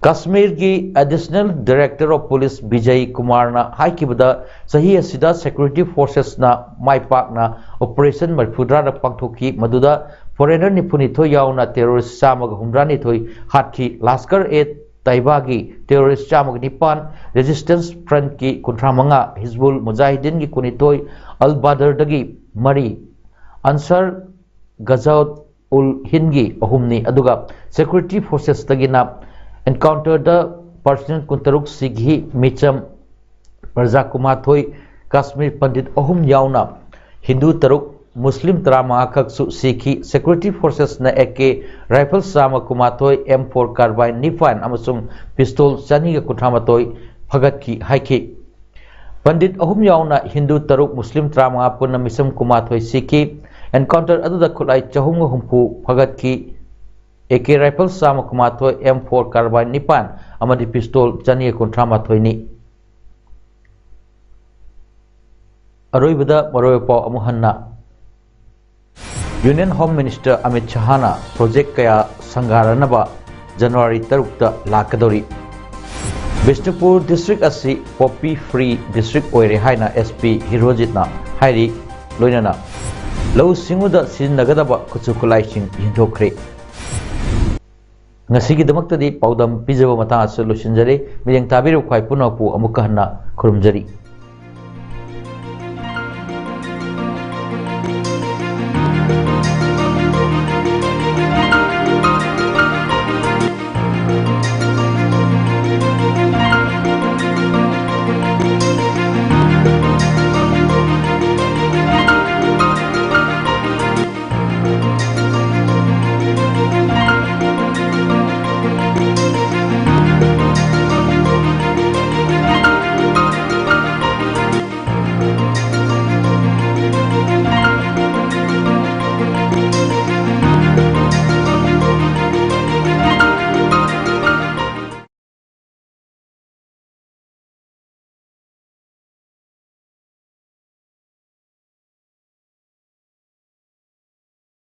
ꯀꯥꯁꯃꯤꯔꯒꯤ Additional Director of Police ꯕꯤꯖꯩ ꯀꯨꯃꯥꯔꯅ ꯍꯥꯏꯈꯤꯕꯗ, ꯆꯍꯤ ꯑꯁꯤꯗ security forcesꯅ ꯃꯥꯏ ꯄꯥꯛꯅ operation ꯃꯔꯤꯐꯨꯇꯔꯥꯗ ꯄꯥꯡꯊꯣꯛꯈꯤ, ꯃꯗꯨꯗ foreigner ꯅꯤꯐꯨꯅꯤꯊꯣꯏ ꯌꯥꯎꯅ terrorist ꯆꯥꯝꯃꯒ ꯍꯨꯝꯗ꯭ꯔꯥꯅꯤꯊꯣꯏ ꯍꯥꯠꯈꯤ꯫ ꯂꯥꯁꯀꯔ ꯑꯦ ꯇꯥꯏꯕꯥꯒꯤ terrorist ꯆꯥꯝꯃꯒ ꯅꯤꯄꯥꯟ, Resistance Frontꯀꯤ ꯀꯨꯟꯊ꯭ꯔꯥ ꯃꯉꯥ, ꯍꯤꯖꯕꯨꯜ ꯃꯨꯖꯥꯍꯤꯗꯤꯟꯒꯤ ꯀꯨꯟꯅꯤꯊꯣꯏ, ꯑꯜ ꯕꯥꯗꯔꯗꯒꯤ ꯃꯔꯤ, ꯑꯟꯁꯔ ꯒꯖꯥꯎꯠ ꯎꯜ ꯍꯤꯟꯒꯤ ꯑꯍꯨꯝꯅꯤ, ꯑꯗꯨꯒ security forcesꯇꯒꯤꯅ encounterꯗ personnel ꯀꯨꯟꯇꯔꯨꯛ ꯁꯤꯈꯤ꯫ ꯃꯤꯆꯝ ꯄ꯭ꯔꯖꯥ ꯀꯨꯟꯃꯥꯊꯣꯏ, ꯀꯥꯁꯃꯤꯔ ꯄꯟꯗꯤꯠ ꯑꯍꯨꯝ ꯌꯥꯎꯅ ꯍꯤꯟꯗꯨ ꯇꯔꯨꯛ, ꯃꯨꯁꯂꯤꯝ ꯇꯔꯥꯃꯉꯥ ꯈꯛꯁꯨ ꯁꯤꯈꯤ꯫ Security Forcesꯅ AK rifle ꯆꯥꯝꯃ ꯀꯨꯟꯃꯥꯊꯣꯏ, M four carbine ꯅꯤꯄꯥꯟ ꯑꯃꯁꯨꯡ pistol ꯆꯅꯤꯒ ꯀꯨꯟꯊ꯭ꯔꯥ ꯃꯥꯊꯣꯏ ꯐꯒꯠꯈꯤ ꯍꯥꯏꯈꯤ꯫ ꯄꯟꯗꯤꯠ ꯑꯍꯨꯝ ꯌꯥꯎꯅ ꯍꯤꯟꯗꯨ ꯇꯔꯨꯛ, ꯃꯨꯁꯂꯤꯝ ꯇꯔꯥꯃꯉꯥ, ꯄꯨꯟꯅ ꯃꯤꯁꯝ ꯀꯨꯟꯃꯥꯊꯣꯏ ꯁꯤꯈꯤ꯫ Encounter ꯑꯗꯨꯗ ꯈꯨꯠꯂꯥꯏ ꯆꯍꯨꯝꯒ ꯍꯨꯝꯐꯨ ꯐꯒꯠꯈꯤ꯫ AK rifle ꯆꯥꯝꯃ ꯀꯨꯟꯃꯥꯊꯣꯏ, M four carbine ꯅꯤꯄꯥꯟ ꯑꯃꯗꯤ pistol ꯆꯅꯤꯒ ꯀꯨꯟꯊ꯭ꯔꯥ ꯃꯥꯊꯣꯏꯅꯤ꯫ ꯑꯔꯣꯏꯕꯗ ꯃꯔꯨꯑꯣꯏꯕ ꯄꯥꯎ ꯑꯃꯨꯛ ꯍꯟꯅ꯫ Union Home Minister Amit ꯁꯍꯥꯅ project ꯀꯌꯥ ꯁꯪꯒꯥꯔꯅꯕ ꯖꯅꯋꯥꯔꯤ ꯇꯔꯨꯛꯇ ꯂꯥꯛꯀꯗꯧꯔꯤ꯫ ꯕꯤꯁꯅꯨꯄꯨꯔ district ꯑꯁꯤ poppy free district ꯑꯣꯏꯔꯦ ꯍꯥꯏꯅ SP ꯍꯤꯔꯣꯖꯤꯠꯅ ꯍꯥꯏꯔꯤ꯫ ꯂꯣꯏꯅꯅ ꯂꯧꯎ ꯁꯤꯡꯎꯗ ꯁꯤꯖꯤꯟꯅꯒꯗꯕ ꯈꯨꯠꯁꯨ ꯈꯨꯠꯂꯥꯏꯁꯤꯡ ꯌꯦꯟꯊꯣꯛꯈ꯭ꯔꯦ꯫ ꯉꯁꯤꯒꯤꯗꯃꯛꯇꯗꯤ ꯄꯥꯎꯗꯝ ꯄꯤꯖꯕ ꯃꯇꯥꯡ ꯑꯁꯤꯗ ꯂꯣꯏꯁꯤꯟꯖꯔꯦ꯫ ꯃꯤꯠꯌꯦꯡ ꯇꯥꯕꯤꯔꯤꯕ ꯈ꯭ꯋꯥꯏ ꯄꯨꯝꯅꯃꯛꯄꯨ ꯑꯃꯨꯛꯀ ꯍꯟꯅ ꯈꯨꯔꯨꯝꯖꯔꯤ꯫